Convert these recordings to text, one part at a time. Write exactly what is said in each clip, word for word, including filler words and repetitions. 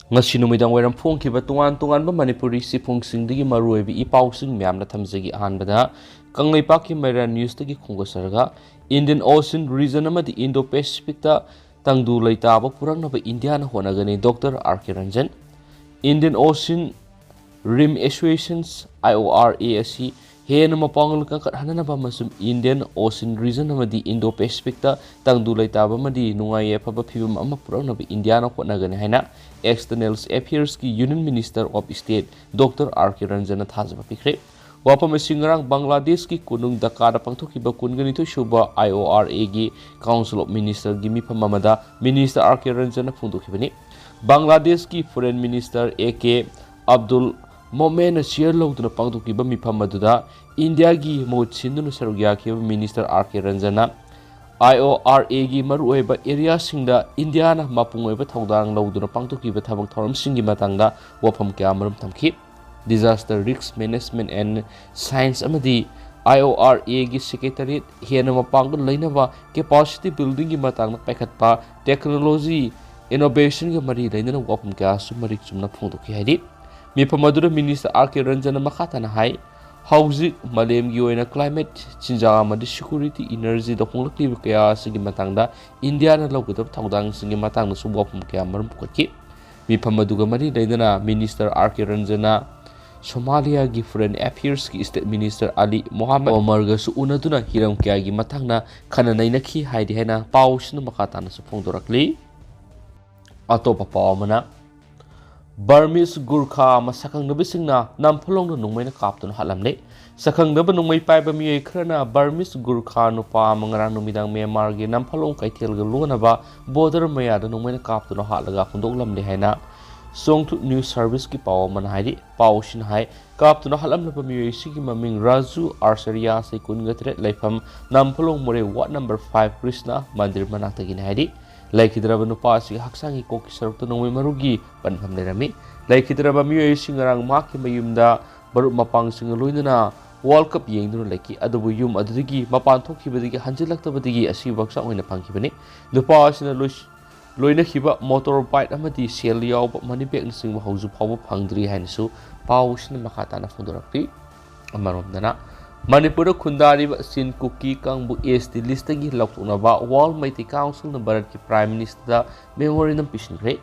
ꯉꯁꯤ ꯅꯨꯃꯤꯗꯥꯡ ꯋꯥꯏꯔꯝ ꯐꯣꯡꯈꯤꯕ ꯇꯣꯉꯥꯟ ꯇꯣꯉꯥꯟꯕ ꯃꯅꯤꯄꯨꯔꯤ ꯆꯦꯐꯣꯡꯁꯤꯡꯗꯒꯤ ꯃꯔꯨꯑꯣꯏꯕ ꯏ ꯄꯥꯎꯁꯤꯡ ꯃꯌꯥꯝꯅ ꯊꯝꯖꯒꯦ꯫ ꯑꯍꯥꯟꯕꯗ ꯀꯪꯂꯩꯄꯥꯛꯀꯤ ꯃꯩꯔꯥ ꯅ꯭ꯌꯨꯁꯇꯒꯤ ꯈꯣꯡꯗꯣꯛꯆꯔꯒ, ꯏꯟꯗꯤꯌꯟ ꯑꯣꯁꯤꯟ ꯔꯤꯖꯟ ꯑꯃꯗꯤ ꯏꯟꯗꯣ ꯄꯦꯁꯤꯐꯤꯛꯇ ꯇꯪꯗꯨ ꯂꯩꯇꯥꯕ ꯄꯨꯔꯛꯅꯕ ꯏꯟꯗꯤꯌꯥꯅ ꯍꯣꯠꯅꯒꯅꯤ, doctor R K Ranjan. Indian ocean rim associations, I O R A, ꯑꯁꯤ ꯍꯦꯟꯅ ꯃꯄꯥꯡꯒꯜ ꯀꯟꯈꯠꯍꯟꯅꯕ ꯑꯃꯁꯨꯡ ꯏꯟꯗꯤꯌꯟ ꯑꯣꯁꯤꯟ ꯔꯤꯖꯟ ꯑꯃꯗꯤ ꯏꯟꯗꯣ ꯄꯦꯁꯤꯐꯤꯛꯇ ꯇꯪꯗꯨ ꯂꯩꯇꯥꯕ ꯑꯃꯗꯤ ꯅꯨꯡꯉꯥꯏ ꯌꯥꯏꯐꯕ ꯐꯤꯕꯝ ꯑꯃ ꯄꯨꯔꯛꯅꯕ ꯏꯟꯗꯤꯌꯥꯅ ꯍꯣꯠꯅꯒꯅꯤ ꯍꯥꯏꯅ ꯑꯦꯛꯁꯇꯔꯅꯦꯜ ꯑꯦꯐꯤꯌꯔꯁꯀꯤ union minister of state doctor R K ꯔꯟꯖꯟꯅ ꯊꯥꯖꯕ ꯄꯤꯈ꯭ꯔꯦ꯫ ꯋꯥꯐꯝ ꯑꯁꯤ ꯉꯔꯥꯡ ꯕꯪꯒ꯭ꯂꯥꯗꯦꯁꯀꯤ ꯀꯣꯅꯨꯡ ꯙꯀꯥꯗ ꯄꯥꯡꯊꯣꯛꯈꯤꯕ ꯀꯨꯟꯒ ꯅꯤꯊꯣꯏ ꯁꯨꯕ ꯑꯥꯏ ꯑꯣ ꯑꯥꯔ ꯑꯦꯒꯤ ꯀꯥꯎꯟꯁꯤꯜ ꯑꯣꯐ ꯃꯤꯅꯤꯁꯇꯔꯒꯤ ꯃꯤꯐꯝ ꯑꯃꯗ ꯃꯤꯅꯤꯁꯇꯔ ꯑꯥꯔ ꯀꯦ ꯔꯟꯖꯟꯅ ꯐꯣꯡꯗꯣꯛꯈꯤꯕꯅꯤ꯫ ꯕꯪꯒ꯭ꯂꯥꯗꯦꯁꯀꯤ foreign minister A K Abdul ꯃꯣꯃꯦꯟꯅ ꯆꯤꯌꯔ ꯂꯧꯗꯨꯅ ꯄꯥꯡꯊꯣꯛꯈꯤꯕ ꯃꯤꯐꯝ ꯑꯗꯨꯗ ꯏꯟꯗꯤꯌꯥꯒꯤ ꯃꯍꯨꯠ ꯁꯤꯟꯗꯨꯅ ꯁꯔꯨꯛ ꯌꯥꯈꯤꯕ ꯃꯤꯅꯤꯁꯇꯔ ꯑꯥꯔ ꯀꯦ ꯔꯟꯖꯟꯅ ꯑꯥꯏ ꯑꯣ ꯑꯥꯔ ꯑꯦꯒꯤ ꯃꯔꯨꯑꯣꯏꯕ ꯑꯦꯔꯤꯌꯥꯁꯤꯡꯗ ꯏꯟꯗꯤꯌꯥꯅ ꯃꯄꯨꯡ ꯑꯣꯏꯕ ꯊꯧꯗꯥꯡ ꯂꯧꯗꯨꯅ ꯄꯥꯡꯊꯣꯛꯈꯤꯕ ꯊꯕꯛ ꯊꯧꯔꯝꯁꯤꯡꯒꯤ ꯃꯇꯥꯡꯗ ꯋꯥꯐꯝ ꯀꯌꯥ ꯑꯃꯔꯣꯝ ꯊꯝꯈꯤ꯫ Disaster Risk Management and Science ꯑꯃꯗꯤ ꯑꯥꯏ ꯑꯣ ꯑꯥꯔ ꯑꯦꯒꯤ ꯁꯦꯀ꯭ꯔꯦꯇꯔꯤꯌꯦꯠ ꯍꯦꯟꯅ ꯃꯄꯥꯡꯒꯜ ꯂꯩꯅꯕ, ꯀꯦꯄꯥꯁꯤꯇꯤ ꯕꯤꯜꯗꯤꯡꯒꯤ ꯃꯇꯥꯡꯗ ꯄꯥꯏꯈꯠꯄ, ꯇꯦꯛꯅꯣꯂꯣꯖꯤ ꯏꯅꯣꯚꯦꯁꯟꯒ ꯃꯔꯤ ꯂꯩꯅꯅ ꯋꯥꯐꯝ ꯀꯌꯥꯁꯨ ꯃꯔꯤꯛ ꯆꯨꯝꯅ ꯐꯣꯡꯗꯣꯛꯈꯤ ꯍꯥꯏꯔꯤ꯫ ꯃꯤꯐꯝ ꯑꯗꯨꯗ ꯃꯤꯅꯤꯁꯇꯔ ꯑꯥꯔ ꯀꯦ ꯔꯟꯖꯟꯅ ꯃꯈꯥ ꯇꯥꯅ ꯍꯥꯏ, ꯍꯧꯖꯤꯛ ꯃꯥꯂꯦꯝꯒꯤ ꯑꯣꯏꯅ ꯀ꯭ꯂꯥꯏꯃꯦꯠ ꯆꯤꯟꯖꯥꯛ ꯑꯃꯗꯤ ꯁꯦꯀ꯭ꯌꯨꯔꯤꯇꯤ, ꯏꯅꯔꯖꯤꯗ ꯍꯣꯡꯂꯛꯂꯤꯕ ꯀꯌꯥ ꯑꯁꯤꯒꯤ ꯃꯇꯥꯡꯗ ꯏꯟꯗꯤꯌꯥꯅ ꯂꯧꯒꯗꯕ ꯊꯧꯗꯥꯡꯁꯤꯡꯒꯤ ꯃꯇꯥꯡꯗꯁꯨ ꯋꯥꯐꯝ ꯀꯌꯥ ꯃꯔꯨꯝ ꯄꯨꯈꯠꯈꯤ꯫ ꯃꯤꯐꯝ ꯑꯗꯨꯒ ꯃꯔꯤ ꯂꯩꯅꯅ minister R K ꯔꯟꯖꯟꯅ ꯁꯣꯃꯥꯂꯤꯌꯥꯒꯤ foreign ꯑꯦꯐꯤꯌꯔꯁꯀꯤ state minister ꯑꯂꯤ ꯃꯣꯍꯥꯃꯗ ꯑꯣꯃꯔꯒꯁꯨ ꯎꯅꯗꯨꯅ ꯍꯤꯔꯝ ꯀꯌꯥꯒꯤ ꯃꯇꯥꯡꯗ ꯈꯟꯅ ꯅꯩꯅꯈꯤ ꯍꯥꯏꯗꯤ ꯍꯥꯏꯅ ꯄꯥꯎꯁꯤꯅ ꯃꯈꯥ ꯇꯥꯅꯁꯨ ꯐꯣꯡꯗꯣꯔꯛꯂꯤ꯫ ꯑꯇꯣꯞꯄ ꯄꯥꯎ ꯑꯃꯅ, ꯕꯔꯃꯤꯁ ꯒꯨꯔꯈꯥ ꯑꯃ ꯁꯛꯈꯪꯅꯕꯁꯤꯡꯅ ꯅꯝꯐꯨꯂꯣꯡꯗ ꯅꯣꯡꯃꯩꯅ ꯀꯥꯞꯇꯨꯅ ꯍꯥꯠꯂꯝꯂꯦ꯫ ꯁꯛꯈꯪꯅꯕ ꯅꯣꯡꯃꯩ ꯄꯥꯏꯕ ꯃꯤꯑꯣꯏ ꯈꯔꯅ ꯕꯔꯃꯤꯁ ꯒꯨꯔꯈꯥ ꯅꯨꯄꯥ ꯑꯃ ꯉꯔꯥꯡ ꯅꯨꯃꯤꯗꯥꯡ ꯃ꯭ꯌꯥꯟꯃꯥꯔꯒꯤ ꯅꯝꯐꯂꯣꯡ ꯀꯩꯊꯦꯜꯒ ꯂꯣꯟꯅꯕ ꯕꯣꯔꯗꯔ ꯃꯌꯥꯗ ꯅꯣꯡꯃꯩꯅ ꯀꯥꯞꯇꯨꯅ ꯍꯥꯠꯂꯒ ꯍꯨꯟꯗꯣꯛꯂꯝꯂꯦ ꯍꯥꯏꯅ ꯆꯣꯡꯊꯨ ꯅ꯭ꯌꯨꯁ ꯁꯔꯚꯤꯁꯀꯤ ꯄꯥꯎ ꯑꯃꯅ ꯍꯥꯏꯔꯤ꯫ ꯄꯥꯎ ꯑꯁꯤꯅ ꯍꯥꯏ, ꯀꯥꯞꯇꯨꯅ ꯍꯥꯠꯂꯝꯂꯕ ꯃꯤꯑꯣꯏ ꯑꯁꯤꯒꯤ ꯃꯃꯤꯡ ꯔꯥꯖꯨ ꯑꯥꯔꯁꯔꯤꯌꯥ, ꯆꯍꯤ ꯀꯨꯟꯒ ꯇꯔꯦꯠ, ꯂꯩꯐꯝ ꯅꯝꯐꯂꯣꯡ ꯃꯣꯔꯦ, ꯋꯥꯔꯗ ꯅꯝꯕꯔ ꯐꯥꯏꯚ, ꯀ꯭ꯔꯤꯁꯅ ꯃꯟꯗꯤꯔ ꯃꯅꯥꯛꯇꯒꯤꯅꯤ ꯍꯥꯏꯔꯤ꯫ ꯂꯩꯈꯤꯗ꯭ꯔꯕ ꯅꯨꯄꯥ ꯑꯁꯤꯒꯤ ꯍꯛꯆꯥꯡꯒꯤ ꯀꯣꯛꯀꯤ ꯁꯔꯨꯛꯇ ꯅꯣꯡꯃꯩ ꯃꯔꯨꯒꯤ ꯄꯟꯐꯝ ꯂꯩꯔꯝꯃꯤ꯫ ꯂꯩꯈꯤꯗ꯭ꯔꯕ ꯃꯤꯑꯣꯏ ꯑꯁꯤ ꯉꯔꯥꯡ ꯃꯍꯥꯛꯀꯤ ꯃꯌꯨꯝꯗ ꯃꯔꯨꯞ ꯃꯄꯥꯡꯁꯤꯡꯒ ꯂꯣꯏꯅꯅ ꯋꯥꯔꯜ ꯀꯞ ꯌꯦꯡꯗꯨꯅ ꯂꯩꯈꯤ, ꯑꯗꯨꯕꯨ ꯌꯨꯝ ꯑꯗꯨꯗꯒꯤ ꯃꯄꯥꯟ ꯊꯣꯛꯈꯤꯕꯗꯒꯤ ꯍꯟꯖꯤꯜꯂꯛꯇꯕꯗꯒꯤ ꯑꯁꯤꯕ ꯍꯛꯆꯥꯡ ꯑꯣꯏꯅ ꯐꯪꯈꯤꯕꯅꯤ꯫ ꯅꯨꯄꯥ ꯑꯁꯤꯅ ꯂꯣꯏꯁ-, ꯂꯣꯏꯅꯈꯤꯕ ꯃꯣꯇꯣꯔ ꯕꯥꯏꯛ ꯑꯃꯗꯤ ꯁꯦꯜ ꯌꯥꯎꯕ ꯃꯅꯤ ꯕꯦꯒꯅꯆꯤꯡꯕ ꯍꯧꯖꯤꯛ ꯐꯥꯎꯕ ꯐꯪꯗ꯭ꯔꯤ ꯍꯥꯏꯅꯁꯨ ꯄꯥꯎꯁꯤꯅ ꯃꯈꯥ ꯇꯥꯅ ꯐꯣꯡꯗꯣꯔꯛꯂꯤ꯫ ꯑꯃꯔꯣꯝꯗꯅ, ꯃꯅꯤꯄꯨꯔꯗ ꯈꯨꯟꯗꯥꯔꯤꯕ ꯆꯤꯟ ꯀꯨꯀꯤ ꯀꯥꯡꯕꯨ ꯑꯦꯁ ꯇꯤ ꯂꯤꯁꯇꯒꯤ ꯂꯧꯊꯣꯛꯅꯕ ꯋꯥꯔꯜ ꯃꯩꯇꯩ ꯀꯥꯎꯟꯁꯤꯜꯅ ꯚꯥꯔꯠꯀꯤ ꯄ꯭ꯔꯥꯏꯝ ꯃꯤꯅꯤꯁꯇꯔꯗ ꯃꯦꯃꯣꯔꯦꯟꯗꯝ ꯄꯤꯁꯤꯟꯈ꯭ꯔꯦ꯫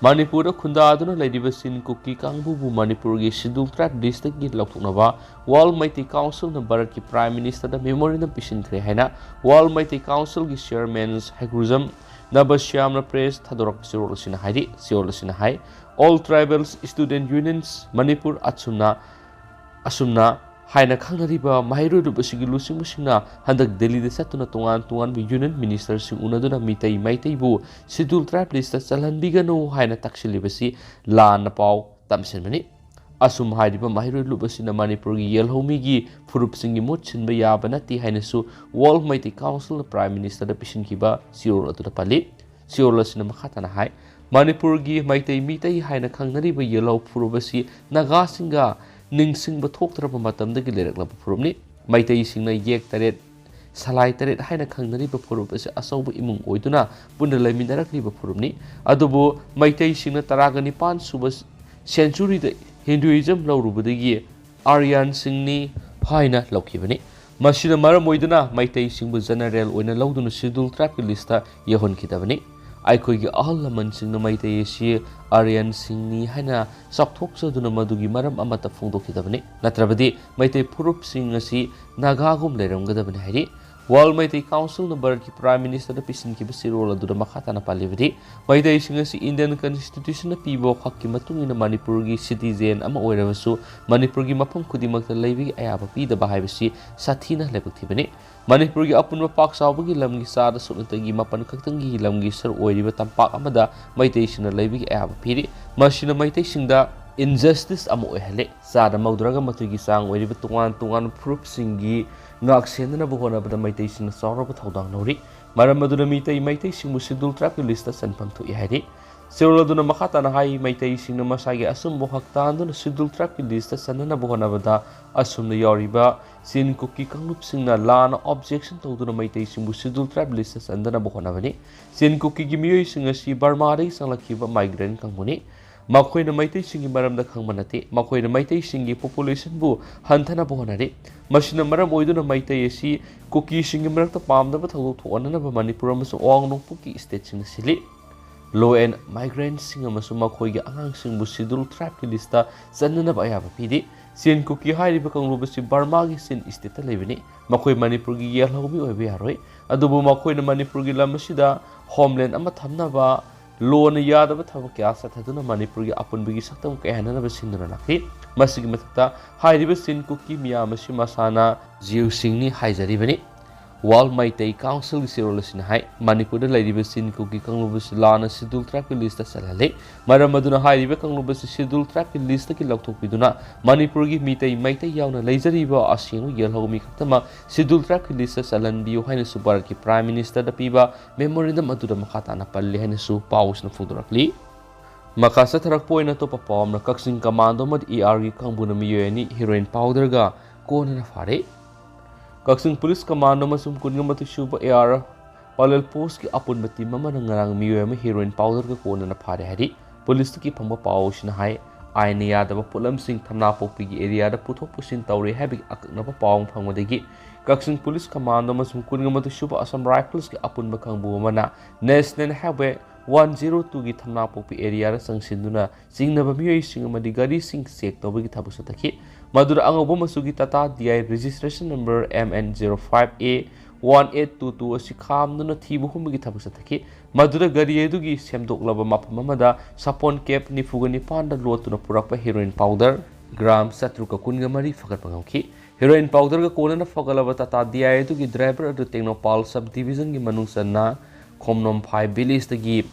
ꯃꯅꯤꯄꯨꯔꯗ ꯈꯨꯟꯗꯥꯗꯨꯅ ꯂꯩꯔꯤꯕ ꯆꯤꯟ ꯀꯨꯀꯤ ꯀꯥꯡꯕꯨꯕꯨ ꯃꯅꯤꯄꯨꯔꯒꯤ ꯁꯦꯗ꯭ꯌꯨꯜ ꯇ꯭ꯔꯥꯏꯕ ꯂꯤꯁꯇꯒꯤ ꯂꯧꯊꯣꯛꯅꯕ ꯋꯥꯔꯜ ꯃꯩꯇꯩ ꯀꯥꯎꯟꯁꯤꯜꯅ ꯚꯥꯔꯠꯀꯤ ꯄ꯭ꯔꯥꯏꯝ ꯃꯤꯅꯤꯁꯇꯔꯗ ꯃꯦꯃꯣꯔꯦꯟꯗꯝ ꯄꯤꯁꯤꯟꯈ꯭ꯔꯦ ꯍꯥꯏꯅ ꯋꯥꯔꯜ ꯃꯩꯇꯩ ꯀꯥꯎꯟꯁꯤꯜꯒꯤ ꯆꯤꯌꯔꯃꯦꯟ ꯍꯩꯒ꯭ꯔꯨꯖꯝ ꯅꯕꯁ꯭ꯌꯥꯝꯅ ꯄ꯭ꯔꯦꯁ ꯊꯥꯗꯣꯔꯛꯄ ꯆꯦꯔꯣꯜ ꯑꯁꯤꯅ ꯍꯥꯏꯔꯤ꯫ ꯆꯦꯔꯣꯜ ꯑꯁꯤꯅ ꯍꯥꯏ, All Tribals Student Unions Manipur ꯑꯁꯨꯝꯅ ꯑꯁꯨꯝꯅ ꯍꯥꯏꯅ ꯈꯪꯅꯔꯤꯕ ꯃꯍꯩꯔꯣꯏ ꯂꯨꯞ ꯑꯁꯤꯒꯤ ꯂꯨꯆꯤꯡꯕꯁꯤꯡꯅ ꯍꯟꯗꯛ ꯗꯦꯜꯂꯤꯗ ꯆꯠꯇꯨꯅ ꯇꯣꯉꯥꯟ ꯇꯣꯉꯥꯟꯕ ꯌꯨꯅꯤꯌꯟ ꯃꯤꯅꯤꯁꯇꯔꯁꯤꯡ ꯎꯅꯗꯨꯅ ꯃꯤꯇꯩ ꯃꯩꯇꯩꯕꯨ ꯁꯦꯗ꯭ꯌꯨꯜ ꯇ꯭ꯔꯥꯏꯕ ꯂꯤꯁꯇ ꯆꯜꯍꯟꯕꯤꯒꯅꯨ ꯍꯥꯏꯅ ꯇꯛꯁꯤꯜꯂꯤꯕꯁꯤ ꯂꯥꯟꯅ ꯄꯥꯎ ꯇꯝꯁꯤꯟꯕꯅꯤ꯫ ꯑꯁꯨꯝ ꯍꯥꯏꯔꯤꯕ ꯃꯍꯩꯔꯣꯏ ꯂꯨꯞ ꯑꯁꯤꯅ ꯃꯅꯤꯄꯨꯔꯒꯤ ꯌꯦꯜꯍꯧꯃꯤꯒꯤ ꯐꯨꯔꯨꯞꯁꯤꯡꯒꯤ ꯃꯍꯨꯠ ꯁꯤꯟꯕ ꯌꯥꯕ ꯅꯠꯇꯦ ꯍꯥꯏꯅꯁꯨ ꯋꯥꯔꯜ ꯃꯩꯇꯩ ꯀꯥꯎꯟꯁꯤꯜꯅ ꯄ꯭ꯔꯥꯏꯝ ꯃꯤꯅꯤꯁꯇꯔꯗ ꯄꯤꯁꯤꯟꯈꯤꯕ ꯆꯦꯔꯣꯜ ꯑꯗꯨꯗ ꯄꯜꯂꯤ꯫ ꯆꯦꯔꯣꯜ ꯑꯁꯤꯅ ꯃꯈꯥ ꯇꯥꯅ ꯍꯥꯏ, ꯃꯅꯤꯄꯨꯔꯒꯤ ꯃꯩꯇꯩ ꯃꯤꯇꯩ ꯍꯥꯏꯅ ꯈꯪꯅꯔꯤꯕ ꯌꯦꯜꯍꯧ ꯐꯨꯔꯨꯞ ꯑꯁꯤ ꯅꯥꯒꯥꯁꯤꯡꯒ ꯅꯤꯡꯁꯤꯡꯕ ꯊꯣꯛꯇ꯭ꯔꯕ ꯃꯇꯝꯗꯒꯤ ꯂꯩꯔꯛꯂꯕ ꯐꯨꯔꯨꯞꯅꯤ꯫ ꯃꯩꯇꯩꯁꯤꯡꯅ ꯌꯦꯛ ꯇꯔꯦꯠ, ꯁꯂꯥꯏ ꯇꯔꯦꯠ ꯍꯥꯏꯅ ꯈꯪꯅꯔꯤꯕ ꯐꯨꯔꯨꯞ ꯑꯁꯤ ꯑꯆꯧꯕ ꯏꯃꯨꯡ ꯑꯣꯏꯗꯨꯅ ꯄꯨꯟꯅ ꯂꯩꯃꯤꯟꯅꯔꯛꯂꯤꯕ ꯐꯨꯔꯨꯞꯅꯤ꯫ ꯑꯗꯨꯕꯨ ꯃꯩꯇꯩꯁꯤꯡꯅ ꯇꯔꯥꯒ ꯅꯤꯄꯥꯟ ꯁꯨꯕ ꯁꯦꯟꯆꯨꯔꯤꯗ ꯍꯤꯟꯗꯨꯏꯖꯝ ꯂꯧꯔꯨꯕꯗꯒꯤ ꯑꯥꯔꯌꯥꯟꯁꯤꯡꯅꯤ ꯍꯥꯏꯅ ꯂꯧꯈꯤꯕꯅꯤ꯫ ꯃꯁꯤꯅ ꯃꯔꯝ ꯑꯣꯏꯗꯨꯅ ꯃꯩꯇꯩꯁꯤꯡꯕꯨ ꯖꯦꯅꯔꯦꯜ ꯑꯣꯏꯅ ꯂꯧꯗꯨꯅ ꯁꯦꯗ꯭ꯌꯨꯜ ꯇ꯭ꯔꯥꯏꯕꯀꯤ ꯂꯤꯁꯇ ꯌꯧꯍꯟꯈꯤꯗꯕꯅꯤ꯫ ꯑꯩꯈꯣꯏꯒꯤ ꯑꯍꯜ ꯂꯃꯟꯁꯤꯡꯅ ꯃꯩꯇꯩ ꯑꯁꯤ ꯑꯥꯔꯌꯟꯁꯤꯡꯅꯤ ꯍꯥꯏꯅ ꯆꯥꯎꯊꯣꯛꯆꯗꯨꯅ ꯃꯗꯨꯒꯤ ꯃꯔꯝ ꯑꯃꯠꯇ ꯐꯣꯡꯗꯣꯛꯈꯤꯗꯕꯅꯤ꯫ ꯅꯠꯇ꯭ꯔꯕꯗꯤ ꯃꯩꯇꯩ ꯐꯨꯔꯨꯞꯁꯤꯡ ꯑꯁꯤ ꯅꯥꯒꯥꯒꯨꯝ ꯂꯩꯔꯝꯒꯗꯕꯅꯤ ꯍꯥꯏꯔꯤ꯫ ꯋꯥꯔꯜ ꯃꯩꯇꯩ ꯀꯥꯎꯟꯁꯤꯜꯅ ꯚꯥꯔꯠꯀꯤ ꯄ꯭ꯔꯥꯏꯝ ꯃꯤꯅꯤꯁꯇꯔꯗ ꯄꯤꯁꯤꯟꯈꯤꯕ ꯆꯦꯔꯣꯜ ꯑꯗꯨꯗ ꯃꯈꯥ ꯇꯥꯅ ꯄꯜꯂꯤꯕꯗꯤ, ꯃꯩꯇꯩꯁꯤꯡ ꯑꯁꯤ ꯏꯟꯗꯤꯌꯟ ꯀꯟꯁꯇꯤꯇ꯭ꯌꯨꯁꯟꯅ ꯄꯤꯕ ꯋꯥꯈꯛꯀꯤ ꯃꯇꯨꯡ ꯏꯟꯅ ꯃꯅꯤꯄꯨꯔꯒꯤ ꯁꯤꯇꯤꯖꯦꯟ ꯑꯃ ꯑꯣꯏꯔꯕꯁꯨ ꯃꯅꯤꯄꯨꯔꯒꯤ ꯃꯐꯝ ꯈꯨꯗꯤꯡꯃꯛꯇ ꯂꯩꯕꯒꯤ ꯑꯌꯥꯕ ꯄꯤꯗꯕ ꯍꯥꯏꯕꯁꯤ ꯁꯥꯊꯤꯅ ꯂꯥꯏꯕꯛ ꯊꯤꯕꯅꯤ꯫ ꯃꯅꯤꯄꯨꯔꯒꯤ ꯑꯄꯨꯟꯕ ꯄꯥꯛ ꯆꯥꯎꯕꯒꯤ ꯂꯝꯒꯤ ꯆꯥꯗ ꯁꯨꯞꯅꯇꯒꯤ ꯃꯥꯄꯟ ꯈꯛꯇꯪꯒꯤ ꯂꯝꯒꯤ ꯁꯔꯨꯛ ꯑꯣꯏꯔꯤꯕ ꯇꯝꯄꯥꯛ ꯑꯃꯗ ꯃꯩꯇꯩꯁꯤꯡꯅ ꯂꯩꯕꯒꯤ ꯑꯌꯥꯕ ꯄꯤꯔꯤ꯫ ꯃꯁꯤꯅ ꯃꯩꯇꯩꯁꯤꯡꯗ ꯏꯟꯖꯁꯇꯤꯁ ꯑꯃ ꯑꯣꯏꯍꯜꯂꯤ꯫ ꯆꯥꯗ ꯃꯧꯗ꯭ꯔꯥꯒ ꯃꯥꯊꯣꯏꯒꯤ ꯆꯥꯡ ꯑꯣꯏꯔꯤꯕ ꯇꯣꯉꯥꯟ ꯇꯣꯉꯥꯟꯕ ꯐꯨꯔꯨꯞꯁꯤꯡꯒꯤ ꯉꯥꯛ ꯁꯦꯟꯅꯅꯕ ꯍꯣꯠꯅꯕꯗ ꯃꯩꯇꯩꯁꯤꯡꯅ ꯆꯥꯎꯔꯕ ꯊꯧꯗꯥꯡ ꯂꯧꯔꯤ꯫ ꯃꯔꯝ ꯑꯗꯨꯅ ꯃꯤꯇꯩ ꯃꯩꯇꯩꯁꯤꯡꯕꯨ ꯁꯦꯗ꯭ꯌꯨꯜ ꯇ꯭ꯔꯥꯏꯕꯀꯤ ꯂꯤꯁꯇ ꯆꯟꯐꯝ ꯊꯣꯛꯏ ꯍꯥꯏꯔꯤ꯫ ꯆꯦꯔꯣꯜ ꯑꯗꯨꯅ ꯃꯈꯥ ꯇꯥꯅ ꯍꯥꯏ, ꯃꯩꯇꯩꯁꯤꯡꯅ ꯃꯁꯥꯒꯤ ꯑꯆꯨꯝꯕ ꯍꯛ ꯇꯥꯟꯗꯨꯅ Scheduled Tribeꯀꯤ listꯇ ꯆꯟꯅꯅꯕ ꯍꯣꯠꯅꯕꯗ ꯑꯁꯨꯝꯅ ꯌꯥꯎꯔꯤꯕ ꯆꯤꯟ ꯀꯨꯀꯤ ꯀꯥꯡꯂꯨꯞꯁꯤꯡꯅ ꯂꯥꯟꯅ objection ꯇꯧꯗꯨꯅ ꯃꯩꯇꯩꯁꯤꯡꯕꯨ Scheduled Tribe listꯇ ꯆꯟꯗꯅꯕ ꯍꯣꯠꯅꯕꯅꯤ꯫ ꯆꯤꯟ ꯀꯨꯀꯤꯒꯤ ꯃꯤꯑꯣꯏꯁꯤꯡ ꯑꯁꯤ ꯕꯔꯃꯥꯗꯒꯤ ꯆꯪꯂꯛꯈꯤꯕ migrant ꯀꯥꯡꯕꯨꯅꯤ꯫ ꯃꯈꯣꯏꯅ ꯃꯩꯇꯩꯁꯤꯡꯒꯤ ꯃꯔꯝꯗ ꯈꯪꯕ ꯅꯠꯇꯦ꯫ ꯃꯈꯣꯏꯅ ꯃꯩꯇꯩꯁꯤꯡꯒꯤ populationꯕꯨ ꯍꯟꯊꯅꯕ ꯍꯣꯠꯅꯔꯤ꯫ ꯃꯁꯤꯅ ꯃꯔꯝ ꯑꯣꯏꯗꯨꯅ ꯃꯩꯇꯩ ꯑꯁꯤ ꯀꯨꯀꯤꯁꯤꯡꯒꯤ ꯃꯔꯛꯇ ꯄꯥꯝꯗꯕ ꯊꯧꯗꯣꯛ ꯊꯣꯛꯍꯟꯅꯅꯕ ꯃꯅꯤꯄꯨꯔ ꯑꯃꯁꯨꯡ ꯑꯋꯥꯡ ꯅꯣꯡꯄꯣꯛꯀꯤ stateꯁꯤꯡꯅ ꯁꯤꯜꯂꯤ꯫ Law and migrantꯁꯤꯡ ꯑꯃꯁꯨꯡ ꯃꯈꯣꯏꯒꯤ ꯑꯉꯥꯡꯁꯤꯡꯕꯨ Scheduled Tribeꯀꯤ listꯇ ꯆꯟꯅꯅꯕ ꯑꯌꯥꯕ ꯄꯤꯔꯤ꯫ ꯆꯤꯟ ꯀꯨꯀꯤ ꯍꯥꯏꯔꯤꯕ ꯀꯥꯡꯂꯨꯞ ꯑꯁꯤ ꯕꯔꯃꯥꯒꯤ ꯆꯤꯟ stateꯇ ꯂꯩꯕꯅꯤ꯫ ꯃꯈꯣꯏ ꯃꯅꯤꯄꯨꯔꯒꯤ ꯌꯦꯜꯍꯧꯃꯤ ꯑꯣꯏꯕ ꯌꯥꯔꯣꯏ꯫ ꯑꯗꯨꯕꯨ ꯃꯈꯣꯏꯅ ꯃꯅꯤꯄꯨꯔꯒꯤ ꯂꯝ ꯑꯁꯤꯗ homeland ꯑꯃ ꯊꯝꯅꯕ lawꯅ ꯌꯥꯗꯕ ꯊꯕꯛ ꯀꯌꯥ ꯆꯠꯊꯗꯨꯅ ꯃꯅꯤꯄꯨꯔꯒꯤ ꯑꯄꯨꯟꯕꯒꯤ ꯁꯛꯇꯝ ꯀꯥꯏꯍꯟꯅꯅꯕ ꯁꯤꯟꯗꯨꯅ ꯂꯥꯛꯂꯤ꯫ ꯃꯁꯤꯒꯤ ꯃꯊꯛꯇ ꯍꯥꯏꯔꯤꯕ ꯆꯤꯟ ꯀꯨꯀꯤ ꯃꯤꯌꯥꯝ ꯑꯁꯤ ꯃꯁꯥꯅ ꯖꯤꯎꯁꯤꯡꯅꯤ ꯍꯥꯏꯖꯔꯤꯕꯅꯤ꯫ World Meitei Councilꯒꯤ ꯆꯦꯔꯣꯜ ꯑꯁꯤꯅ ꯍꯥꯏ, ꯃꯅꯤꯄꯨꯔꯗ ꯂꯩꯔꯤꯕ ꯆꯤꯟ ꯀꯨꯀꯤ ꯀꯥꯡꯂꯨꯞ ꯑꯁꯤ ꯂꯥꯟꯅ Scheduled Tribeꯀꯤ listꯇ ꯆꯜꯍꯜꯂꯤ꯫ ꯃꯔꯝ ꯑꯗꯨꯅ ꯍꯥꯏꯔꯤꯕ ꯀꯥꯡꯂꯨꯞ ꯑꯁꯤ Scheduled Tribeꯀꯤ listꯇꯒꯤ ꯂꯧꯊꯣꯛꯄꯤꯗꯨꯅ ꯃꯅꯤꯄꯨꯔꯒꯤ ꯃꯤꯇꯩ ꯃꯩꯇꯩ ꯌꯥꯎꯅ ꯂꯩꯖꯔꯤꯕ ꯑꯁꯦꯡꯕ ꯌꯦꯜꯍꯧ ꯃꯤ ꯈꯛꯇꯃꯛ Scheduled Tribeꯀꯤ listꯇ ꯆꯜꯍꯟꯕꯤꯌꯨ ꯍꯥꯏꯅꯁꯨ ꯚꯥꯔꯠꯀꯤ Prime Ministerꯗ ꯄꯤꯕ memorandum ꯑꯗꯨꯗ ꯃꯈꯥ ꯇꯥꯅ ꯄꯜꯂꯤ ꯍꯥꯏꯅꯁꯨ ꯄꯥꯎꯁꯤꯅ ꯐꯣꯡꯗꯣꯔꯛꯂꯤ꯫ ꯃꯈꯥ ꯆꯠꯊꯔꯛꯄ ꯑꯣꯏꯅ ꯑꯇꯣꯞꯄ ꯄꯥꯎ ꯑꯃꯅ, ꯀꯛꯆꯤꯡ Commando ꯑꯃꯗꯤ ARꯒꯤ ꯀꯥꯡꯕꯨꯅ ꯃꯤꯑꯣꯏ ꯑꯅꯤ heroin powderꯒ ꯀꯣꯟꯅꯅ ꯐꯥꯔꯦ꯫ ꯀꯛꯆꯤꯡ Police Commando ꯑꯃꯁꯨꯡ ꯀꯨꯟꯒ ꯃꯥꯊꯣꯏ ꯁꯨꯕ AR parallel postꯀꯤ ꯑꯄꯨꯟꯕ team ꯑꯃꯅ ꯉꯔꯥꯡ ꯃꯤꯑꯣꯏ ꯑꯃ heroin powderꯒ ꯀꯣꯟꯅꯅ ꯐꯥꯔꯦ ꯍꯥꯏꯔꯤ꯫ Policeꯇꯒꯤ ꯐꯪꯕ ꯄꯥꯎꯁꯤꯅ ꯍꯥꯏ, ꯑꯥꯏꯟꯅ ꯌꯥꯗꯕ ꯄꯣꯠꯂꯝꯁꯤꯡ ꯊꯝꯅꯥꯄꯣꯛꯄꯤꯒꯤ areaꯗ ꯄꯨꯊꯣꯛ ꯄꯨꯁꯤꯟ ꯇꯧꯔꯦ ꯍꯥꯏꯕꯒꯤ ꯑꯀꯛꯅꯕ ꯄꯥꯎ ꯑꯃ ꯐꯪꯕꯗꯒꯤ ꯀꯛꯆꯤꯡ Police Commando ꯑꯃꯁꯨꯡ ꯀꯨꯟꯒ ꯃꯥꯊꯣꯏ ꯁꯨꯕ Assam Riflesꯀꯤ ꯑꯄꯨꯟꯕ ꯀꯥꯡꯕꯨ ꯑꯃꯅ National Highway one zero twoꯒꯤ ꯊꯝꯅꯥꯄꯣꯛꯄꯤ areaꯗ ꯆꯪꯁꯤꯟꯗꯨꯅ ꯆꯤꯡꯅꯕ ꯃꯤꯑꯣꯏꯁꯤꯡ ꯑꯃꯗꯤ ꯒꯥꯔꯤꯁꯤꯡ check ꯇꯧꯕꯒꯤ ꯊꯕꯛ ꯆꯠꯊꯈꯤ꯫ ꯃꯗꯨꯗ ꯑꯉꯧꯕ ꯃꯆꯨꯒꯤ Tata D I registration number M N zero five A one eight two two ꯑꯁꯤ ꯈꯥꯝꯗꯨꯅ ꯊꯤꯕ ꯍꯨꯝꯕꯒꯤ ꯊꯕꯛ ꯆꯠꯊꯈꯤ꯫ ꯃꯗꯨꯗ ꯒꯥꯔꯤ ꯑꯗꯨꯒꯤ ꯁꯦꯝꯗꯣꯛꯂꯕ ꯃꯐꯝ ꯑꯃꯗ ꯁꯥꯄꯣꯟ cab ꯅꯤꯐꯨꯒ ꯅꯤꯄꯥꯟꯗ ꯂꯣꯠꯇꯨꯅ ꯄꯨꯔꯛꯄ heroin powder gram ꯆꯥꯇ꯭ꯔꯨꯛꯀ ꯀꯨꯟꯒ ꯃꯔꯤ ꯐꯥꯒꯠꯄ ꯉꯝꯈꯤ꯫ Heroin powderꯒ ꯀꯣꯟꯅꯅ ꯐꯒꯠꯂꯕ Tata D I ꯑꯗꯨꯒꯤ driver ꯑꯗꯨ ꯇꯦꯡꯅꯧꯄꯜ sub divisionꯒꯤ ꯃꯅꯨꯡ ꯆꯟꯅ ꯈꯣꯝꯅꯣꯝꯐꯥꯏ villageꯇꯒꯤ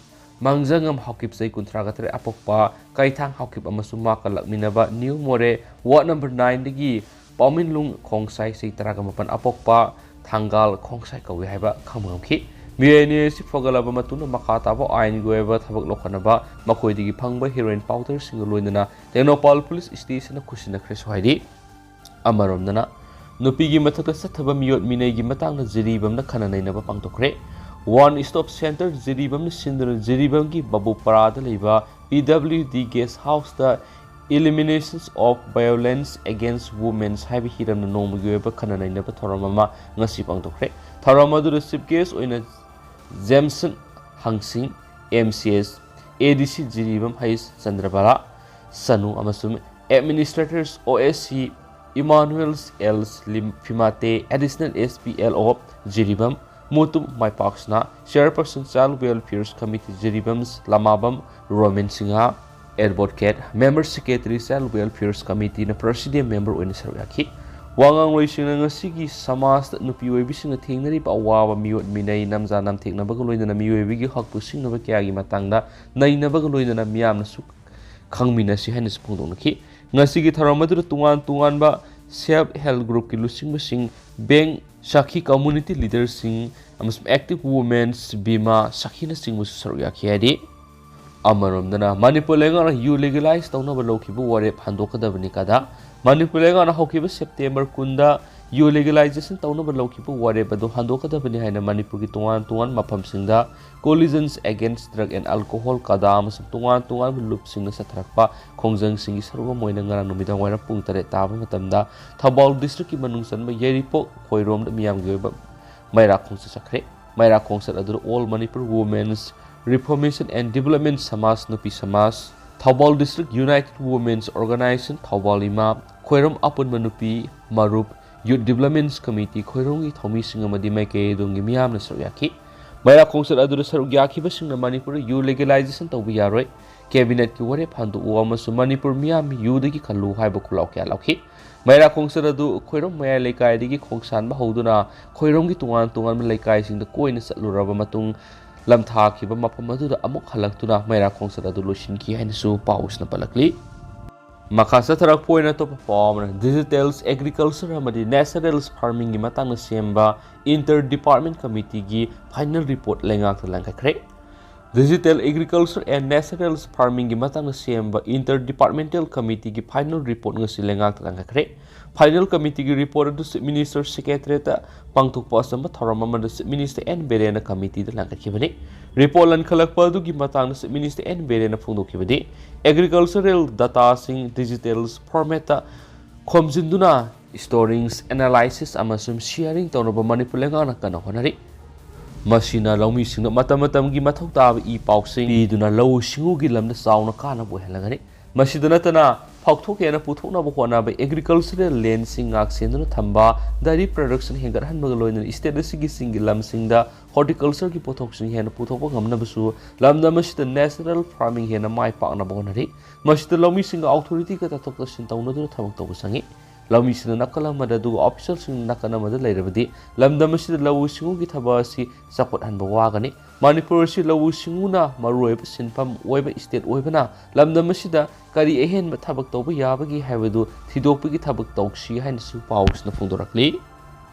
ꯃꯥꯡꯖꯉꯝ ꯍꯥꯎꯀꯤꯞ, ꯆꯍꯤ ꯀꯨꯟꯊ꯭ꯔꯥꯒ ꯇꯔꯦꯠ ꯑꯄꯣꯛꯄ, ꯀꯩꯊꯥꯡ ꯍꯥꯎꯀꯤꯞ ꯑꯃꯁꯨꯡ ꯃꯍꯥꯛꯀ ꯂꯥꯛꯃꯤꯟꯅꯕ New Moreh ward number nineꯗꯒꯤ ꯄꯥꯎꯃꯤꯟꯂꯨꯡ ꯈꯣꯡꯁꯥꯏ, ꯆꯍꯤ ꯇꯔꯥꯒ ꯃꯥꯄꯟ ꯑꯄꯣꯛꯄ, ꯊꯥꯡꯒꯥꯜ ꯈꯣꯡꯁꯥꯏ ꯀꯧꯏ ꯍꯥꯏꯕ ꯈꯪꯕ ꯉꯝꯈꯤ꯫ ꯃꯤꯑꯣꯏ ꯑꯅꯤ ꯑꯁꯤ ꯐꯒꯠꯂꯕ ꯃꯇꯨꯡꯗ ꯃꯈꯥ ꯇꯥꯕ ꯑꯥꯏꯟꯒꯤ ꯑꯣꯏꯕ ꯊꯕꯛ ꯂꯧꯈꯠꯅꯕ ꯃꯈꯣꯏꯗꯒꯤ ꯐꯪꯕ heroin powderꯁꯤꯡꯒ ꯂꯣꯏꯅꯅ ꯇꯦꯡꯅꯧꯄꯥꯜ ꯄꯨꯂꯤꯁ stationꯗ ꯈꯨꯠꯁꯤꯟꯅꯈ꯭ꯔꯦꯁꯨ ꯍꯥꯏꯔꯤ꯫ ꯑꯃꯔꯣꯝꯗꯅ ꯅꯨꯄꯤꯒꯤ ꯃꯊꯛꯇ ꯆꯠꯊꯕ ꯃꯤꯑꯣꯠ ꯃꯤꯅꯩꯒꯤ ꯃꯇꯥꯡꯗ ꯖꯤꯔꯤꯕꯥꯝꯅ ꯈꯟꯅ ꯅꯩꯅꯕ ꯄꯥꯡꯊꯣꯛꯈ꯭ꯔꯦ꯫ One Stop Centre ꯖꯤꯔꯤꯕꯥꯝꯅ ꯁꯤꯟꯗꯨꯅ ꯖꯤꯔꯤꯕꯥꯝꯒꯤ ꯕꯥꯕꯨꯄꯥꯔꯥꯗ ꯂꯩꯕ P W D guest houseꯇ Eliminations of Violence Against Women ꯍꯥꯏꯕ ꯍꯤꯔꯝꯅ ꯅꯣꯡꯃꯒꯤ ꯑꯣꯏꯕ ꯈꯟꯅ ꯅꯩꯅꯕ ꯊꯧꯔꯝ ꯑꯃ ꯉꯁꯤ ꯄꯥꯡꯊꯣꯛꯈ꯭ꯔꯦ꯫ ꯊꯧꯔꯝ ꯑꯗꯨꯗ chief guest ꯑꯣꯏꯅ ꯖꯦꯝꯁꯟ ꯍꯪꯁꯤꯡ, M C S, A D C Jiribam ꯍꯩꯁ ꯆꯟꯗ꯭ꯔꯕꯥꯂꯥ ꯁꯅꯨ ꯑꯃꯁꯨꯡ administrators O S C Emmanuel L Lim-, Fimate, Additional S P L of Jiribam Mutum ꯃꯥꯏꯄꯥꯛꯁꯅꯥ, Chairperson Child Welfare Committee Jiribam Lamabam Romen Singh, Advocate, Member Secretary Child Welfare Committeeꯅ President Member ꯑꯣꯏꯅ ꯁꯔꯨꯛ ꯌꯥꯈꯤ꯫ ꯋꯥ ꯉꯥꯡꯂꯣꯏꯁꯤꯡꯅ ꯉꯁꯤꯒꯤ ꯁꯃꯥꯖꯇ ꯅꯨꯄꯤ ꯑꯣꯏꯕꯤꯁꯤꯡꯅ ꯊꯦꯡꯅꯔꯤꯕ ꯑꯋꯥꯕ, ꯃꯤꯑꯣꯠ ꯃꯤꯅꯩ, ꯅꯝꯖꯥ ꯅꯝꯊꯦꯛꯅꯕꯒ ꯂꯣꯏꯅꯅ ꯃꯤꯑꯣꯏꯕꯒꯤ ꯍꯛꯄꯨ ꯁꯤꯡꯅꯕ ꯀꯌꯥꯒꯤ ꯃꯇꯥꯡꯗ ꯅꯩꯅꯕꯒ ꯂꯣꯏꯅꯅ ꯃꯤꯌꯥꯝꯅꯁꯨ ꯈꯪꯃꯤꯟꯅꯁꯤ ꯍꯥꯏꯅꯁꯨ ꯐꯣꯡꯗꯣꯛꯅꯈꯤ꯫ ꯉꯁꯤꯒꯤ ꯊꯧꯔꯝ ꯑꯗꯨꯗ ꯇꯣꯉꯥꯟ ꯇꯣꯉꯥꯟꯕ self help groupꯀꯤ ꯂꯨꯆꯤꯡꯕꯁꯤꯡ, bank, ꯁꯥꯈꯤ community leaderꯁꯤꯡ ꯑꯃꯁꯨꯡ Active Women's ꯕꯤꯃꯥ ꯁꯥꯈꯤꯅꯆꯤꯡꯕꯁꯨ ꯁꯔꯨꯛ ꯌꯥꯈꯤ ꯍꯥꯏꯔꯤ꯫ ꯑꯃꯔꯣꯝꯗꯅ ꯃꯅꯤꯄꯨꯔ ꯂꯩꯉꯥꯛꯅ ꯌꯨ legalize ꯇꯧꯅꯕ ꯂꯧꯈꯤꯕ ꯋꯥꯔꯦꯞ ꯍꯟꯗꯣꯛꯀꯗꯕꯅꯤ ꯀꯗꯥ? ꯃꯅꯤꯄꯨꯔ ꯂꯩꯉꯥꯛꯅ ꯍꯧꯈꯤꯕ September ꯀꯨꯟꯗ ꯌꯨ legalization ꯇꯧꯅꯕ ꯂꯧꯈꯤꯕ ꯋꯥꯔꯦꯞ ꯑꯗꯨ ꯍꯟꯗꯣꯛꯀꯗꯕꯅꯤ ꯍꯥꯏꯅ ꯃꯅꯤꯄꯨꯔꯒꯤ ꯇꯣꯉꯥꯟ ꯇꯣꯉꯥꯟꯕ ꯃꯐꯝꯁꯤꯡꯗ Coalitions Against Drug and Alcohol ꯀꯗꯥ ꯑꯃꯁꯨꯡ ꯇꯣꯉꯥꯟ ꯇꯣꯉꯥꯟꯕ ꯂꯨꯞꯁꯤꯡꯅ ꯆꯠꯊꯔꯛꯄ ꯈꯣꯡꯖꯪꯁꯤꯡꯒꯤ ꯁꯔꯨꯛ ꯑꯃ ꯑꯣꯏꯅ ꯉꯔꯥꯡ ꯅꯨꯃꯤꯗꯥꯡ ꯋꯥꯏꯔꯝ ꯄꯨꯡ ꯇꯔꯦꯠ ꯇꯥꯕ ꯃꯇꯝꯗ ꯊꯧꯕꯥꯜ districtꯀꯤ ꯃꯅꯨꯡ ꯆꯟꯕ ꯌꯥꯏꯔꯤꯄꯣꯛ ꯈꯣꯏꯔꯣꯝꯗ ꯃꯤꯌꯥꯝꯒꯤ ꯑꯣꯏꯕ ꯃꯩꯔꯥ ꯈꯣꯡꯆꯠ ꯆꯠꯈ꯭ꯔꯦ꯫ ꯃꯩꯔꯥ ꯈꯣꯡꯆꯠ ꯑꯗꯨꯗ All Manipur Women's Reformation and Development ꯁꯃꯥꯖ, ꯅꯨꯄꯤ ꯁꯃꯥꯖ, Thoubal District United Women's Organization Thoubal ꯏꯃꯥ, ꯈꯣꯏꯔꯝ ꯑꯄꯨꯟꯕ ꯅꯨꯄꯤ ꯃꯔꯨꯞ, Youth Development Committee ꯈꯣꯏꯔꯣꯝꯒꯤ ꯊꯧꯃꯤꯁꯤꯡ ꯑꯃꯗꯤ ꯃꯥꯏꯀꯩ ꯑꯗꯣꯝꯒꯤ ꯃꯤꯌꯥꯝꯅ ꯁꯔꯨꯛ ꯌꯥꯈꯤ꯫ ꯃꯩꯔꯥ ꯈꯣꯡꯆꯠ ꯑꯗꯨꯗ ꯁꯔꯨꯛ ꯌꯥꯈꯤꯕꯁꯤꯡꯅ ꯃꯅꯤꯄꯨꯔꯗ ꯌꯨ legalization ꯇꯧꯕ ꯌꯥꯔꯣꯏ, cabinetꯀꯤ ꯋꯥꯔꯦꯞ ꯍꯟꯗꯣꯛꯎ ꯑꯃꯁꯨꯡ ꯃꯅꯤꯄꯨꯔ ꯃꯤꯌꯥꯝ ꯌꯨꯗꯒꯤ ꯀꯜꯂꯨ ꯍꯥꯏꯕ ꯈꯨꯜꯂꯥꯎ ꯀꯌꯥ ꯂꯥꯎꯈꯤ꯫ ꯃꯩꯔꯥ ꯈꯣꯡꯆꯠ ꯑꯗꯨ ꯈꯣꯏꯔꯣꯝ ꯃꯌꯥꯏ ꯂꯩꯀꯥꯏꯗꯒꯤ ꯈꯣꯡꯁꯥꯟꯕ ꯍꯧꯗꯨꯅ ꯈꯣꯏꯔꯣꯝꯒꯤ ꯇꯣꯉꯥꯟ ꯇꯣꯉꯥꯟꯕ ꯂꯩꯀꯥꯏꯁꯤꯡꯗ ꯀꯣꯏꯅ ꯆꯠꯂꯨꯔꯕ ꯃꯇꯨꯡ ꯂꯝꯊꯥꯈꯤꯕ ꯃꯐꯝ ꯑꯗꯨꯗ ꯑꯃꯨꯛ ꯍꯜꯂꯛꯇꯨꯅ ꯃꯩꯔꯥ ꯈꯣꯡꯆꯠ ꯑꯗꯨ ꯂꯣꯏꯁꯤꯟꯈꯤ ꯍꯥꯏꯅꯁꯨ ꯄꯥꯎꯁꯤꯅ ꯄꯜꯂꯛꯂꯤ꯫ ꯃꯈꯥ ꯆꯠꯊꯔꯛꯄ ꯑꯣꯏꯅ ꯑꯇꯣꯞꯄ ꯄꯥꯎ ꯑꯃꯅ, ꯗꯤꯖꯤꯇꯦꯜꯁ ꯑꯦꯒ꯭ꯔꯤꯀꯜꯆꯔ ꯑꯃꯗꯤ ꯅꯦꯆꯔꯦꯜꯁ ꯐꯥꯔꯃꯤꯡꯒꯤ ꯃꯇꯥꯡꯗ ꯁꯦꯝꯕ ꯏꯟꯇꯔ ꯗꯤꯄꯥꯔꯠꯃꯦꯟ ꯀꯃꯤꯇꯤꯒꯤ ꯐꯥꯏꯅꯦꯜ ꯔꯤꯄꯣꯔꯠ ꯂꯩꯉꯥꯛꯇ ꯂꯪꯈꯠꯈ꯭ꯔꯦ꯫ ꯗꯤꯖꯤꯇꯦꯜ ꯑꯦꯒ꯭ꯔꯤꯀꯜꯆꯔ ꯑꯦꯟ ꯅꯦꯆꯔꯦꯜꯁ ꯐꯥꯔꯃꯤꯡꯒꯤ ꯃꯇꯥꯡꯗ ꯁꯦꯝꯕ ꯏꯟꯇꯔ ꯗꯤꯄꯥꯔꯠꯃꯦꯟꯇꯦꯜ ꯀꯃꯤꯇꯤꯒꯤ ꯐꯥꯏꯅꯦꯜ ꯔꯤꯄꯣꯔꯠ ꯉꯁꯤ ꯂꯩꯉꯥꯛꯇ ꯂꯪꯈꯠꯈ꯭ꯔꯦ꯫ ꯐꯥꯏꯅꯦꯜ ꯀꯃꯤꯇꯤꯒꯤ ꯔꯤꯄꯣꯔꯠ ꯑꯗꯨ ꯆꯤꯐ ꯃꯤꯅꯤꯁꯇꯔ ꯁꯦꯀ꯭ꯔꯦꯇꯔꯤꯌꯦꯠꯇ ꯄꯥꯡꯊꯣꯛꯄ ꯑꯆꯝꯕ ꯊꯧꯔꯝ ꯑꯃꯗ ꯆꯤꯐ ꯃꯤꯅꯤꯁꯇꯔ ꯑꯦꯟ ꯕꯤꯔꯦꯟꯅ ꯀꯃꯤꯇꯤꯗ ꯂꯪꯈꯠꯈꯤꯕꯅꯤ꯫ ꯔꯤꯄꯣꯔꯠ ꯂꯟꯈꯠꯂꯛꯄ ꯑꯗꯨꯒꯤ ꯃꯇꯥꯡꯗ ꯆꯤꯐ ꯃꯤꯅꯤꯁꯇꯔ ꯑꯦꯟ ꯕꯤꯔꯦꯟꯅ ꯐꯣꯡꯗꯣꯛꯈꯤꯕꯗꯤ, ꯑꯦꯒ꯭ꯔꯤꯀꯜꯆꯔꯦꯜ ꯗꯇꯥꯁꯤꯡ ꯗꯤꯖꯤꯇꯦꯜꯁ ꯐꯣꯔꯃꯦꯠꯇ ꯈꯣꯝꯖꯤꯟꯗꯨꯅ ꯁ꯭ꯇꯣꯔꯤꯡꯁ, ꯑꯦꯅꯥꯂꯥꯏꯁꯤꯁ ꯑꯃꯁꯨꯡ ꯁꯤꯌꯥꯔꯤꯡ ꯇꯧꯅꯕ ꯃꯅꯤꯄꯨꯔ ꯂꯩꯉꯥꯛꯅ ꯀꯟꯅ ꯍꯣꯠꯅꯔꯤ꯫ ꯃꯁꯤꯅ ꯂꯧꯃꯤꯁꯤꯡꯗ ꯃꯇꯝ ꯃꯇꯝꯒꯤ ꯃꯊꯧ ꯇꯥꯕ ꯏ ꯄꯥꯎꯁꯤꯡ ꯄꯤꯗꯨꯅ ꯂꯧꯎ ꯁꯤꯡꯎꯒꯤ ꯂꯝꯗ ꯆꯥꯎꯅ ꯀꯥꯟꯅꯕ ꯑꯣꯏꯍꯜꯂꯒꯅꯤ꯫ ꯃꯁꯤꯗ ꯅꯠꯇꯅ, ꯐꯥꯎꯊꯣꯛ ꯍꯦꯟꯅ ꯄꯨꯊꯣꯛꯅꯕ ꯍꯣꯠꯅꯕ, ꯑꯦꯒ꯭ꯔꯤꯀꯜꯆꯔꯦꯜ ꯂꯦꯟꯁꯤꯡ ꯉꯥꯛ ꯁꯦꯟꯗꯨꯅ ꯊꯝꯕ, ꯗꯥꯏꯔꯤ ꯄ꯭ꯔꯗꯛꯁꯟ ꯍꯦꯟꯒꯠꯍꯟꯕꯒ ꯂꯣꯏꯅꯅ ꯁ꯭ꯇꯦꯠ ꯑꯁꯤꯒꯤ ꯆꯤꯡꯒꯤ ꯂꯝꯁꯤꯡꯗ ꯍꯣꯔꯇꯤꯀꯜꯆꯔꯒꯤ ꯄꯣꯠꯊꯣꯛꯁꯤꯡ ꯍꯦꯟꯅ ꯄꯨꯊꯣꯛꯄ ꯉꯝꯅꯕꯁꯨ ꯂꯝꯗꯝ ꯑꯁꯤꯗ ꯅꯦꯆꯔꯦꯜ ꯐꯥꯔꯃꯤꯡ ꯍꯦꯟꯅ ꯃꯥꯏ ꯄꯥꯛꯅꯕ ꯍꯣꯠꯅꯔꯤ꯫ ꯃꯁꯤꯗ ꯂꯧꯃꯤꯁꯤꯡꯒ ꯑꯣꯊꯣꯔꯤꯇꯤꯒ ꯇꯥꯊꯣꯛ ꯇꯥꯁꯤꯟ ꯇꯧꯅꯗꯨꯅ ꯊꯕꯛ ꯇꯧꯕ ꯆꯪꯏ꯫ ꯂꯧꯃꯤꯁꯤꯡꯅ ꯅꯥꯀꯜ ꯑꯃꯗ ꯑꯗꯨꯒ ꯑꯣꯐꯤꯁꯤꯌꯦꯜꯁꯤꯡꯅ ꯅꯥꯀꯜ ꯑꯃꯗ ꯂꯩꯔꯕꯗꯤ ꯂꯝꯗꯝ ꯑꯁꯤꯗ ꯂꯧꯎ ꯁꯤꯡꯎꯒꯤ ꯊꯕꯛ ꯑꯁꯤ ꯆꯥꯎꯈꯠꯍꯟꯕ ꯋꯥꯒꯅꯤ꯫ ꯃꯅꯤꯄꯨꯔ ꯑꯁꯤ ꯂꯧꯎ ꯁꯤꯡꯎꯅ ꯃꯔꯨꯑꯣꯏꯕ ꯁꯤꯟꯐꯝ ꯑꯣꯏꯕ ꯁ꯭ꯇꯦꯠ ꯑꯣꯏꯕꯅ ꯂꯝꯗꯝ ꯑꯁꯤꯗ ꯀꯔꯤ ꯑꯍꯦꯟꯕ ꯊꯕꯛ ꯇꯧꯕ ꯌꯥꯕꯒꯦ ꯍꯥꯏꯕꯗꯨ ꯊꯤꯗꯣꯛꯄꯒꯤ ꯊꯕꯛ ꯇꯧꯁꯤ ꯍꯥꯏꯅꯁꯨ ꯄꯥꯎꯁꯤꯅ ꯐꯣꯡꯗꯣꯔꯛꯂꯤ꯫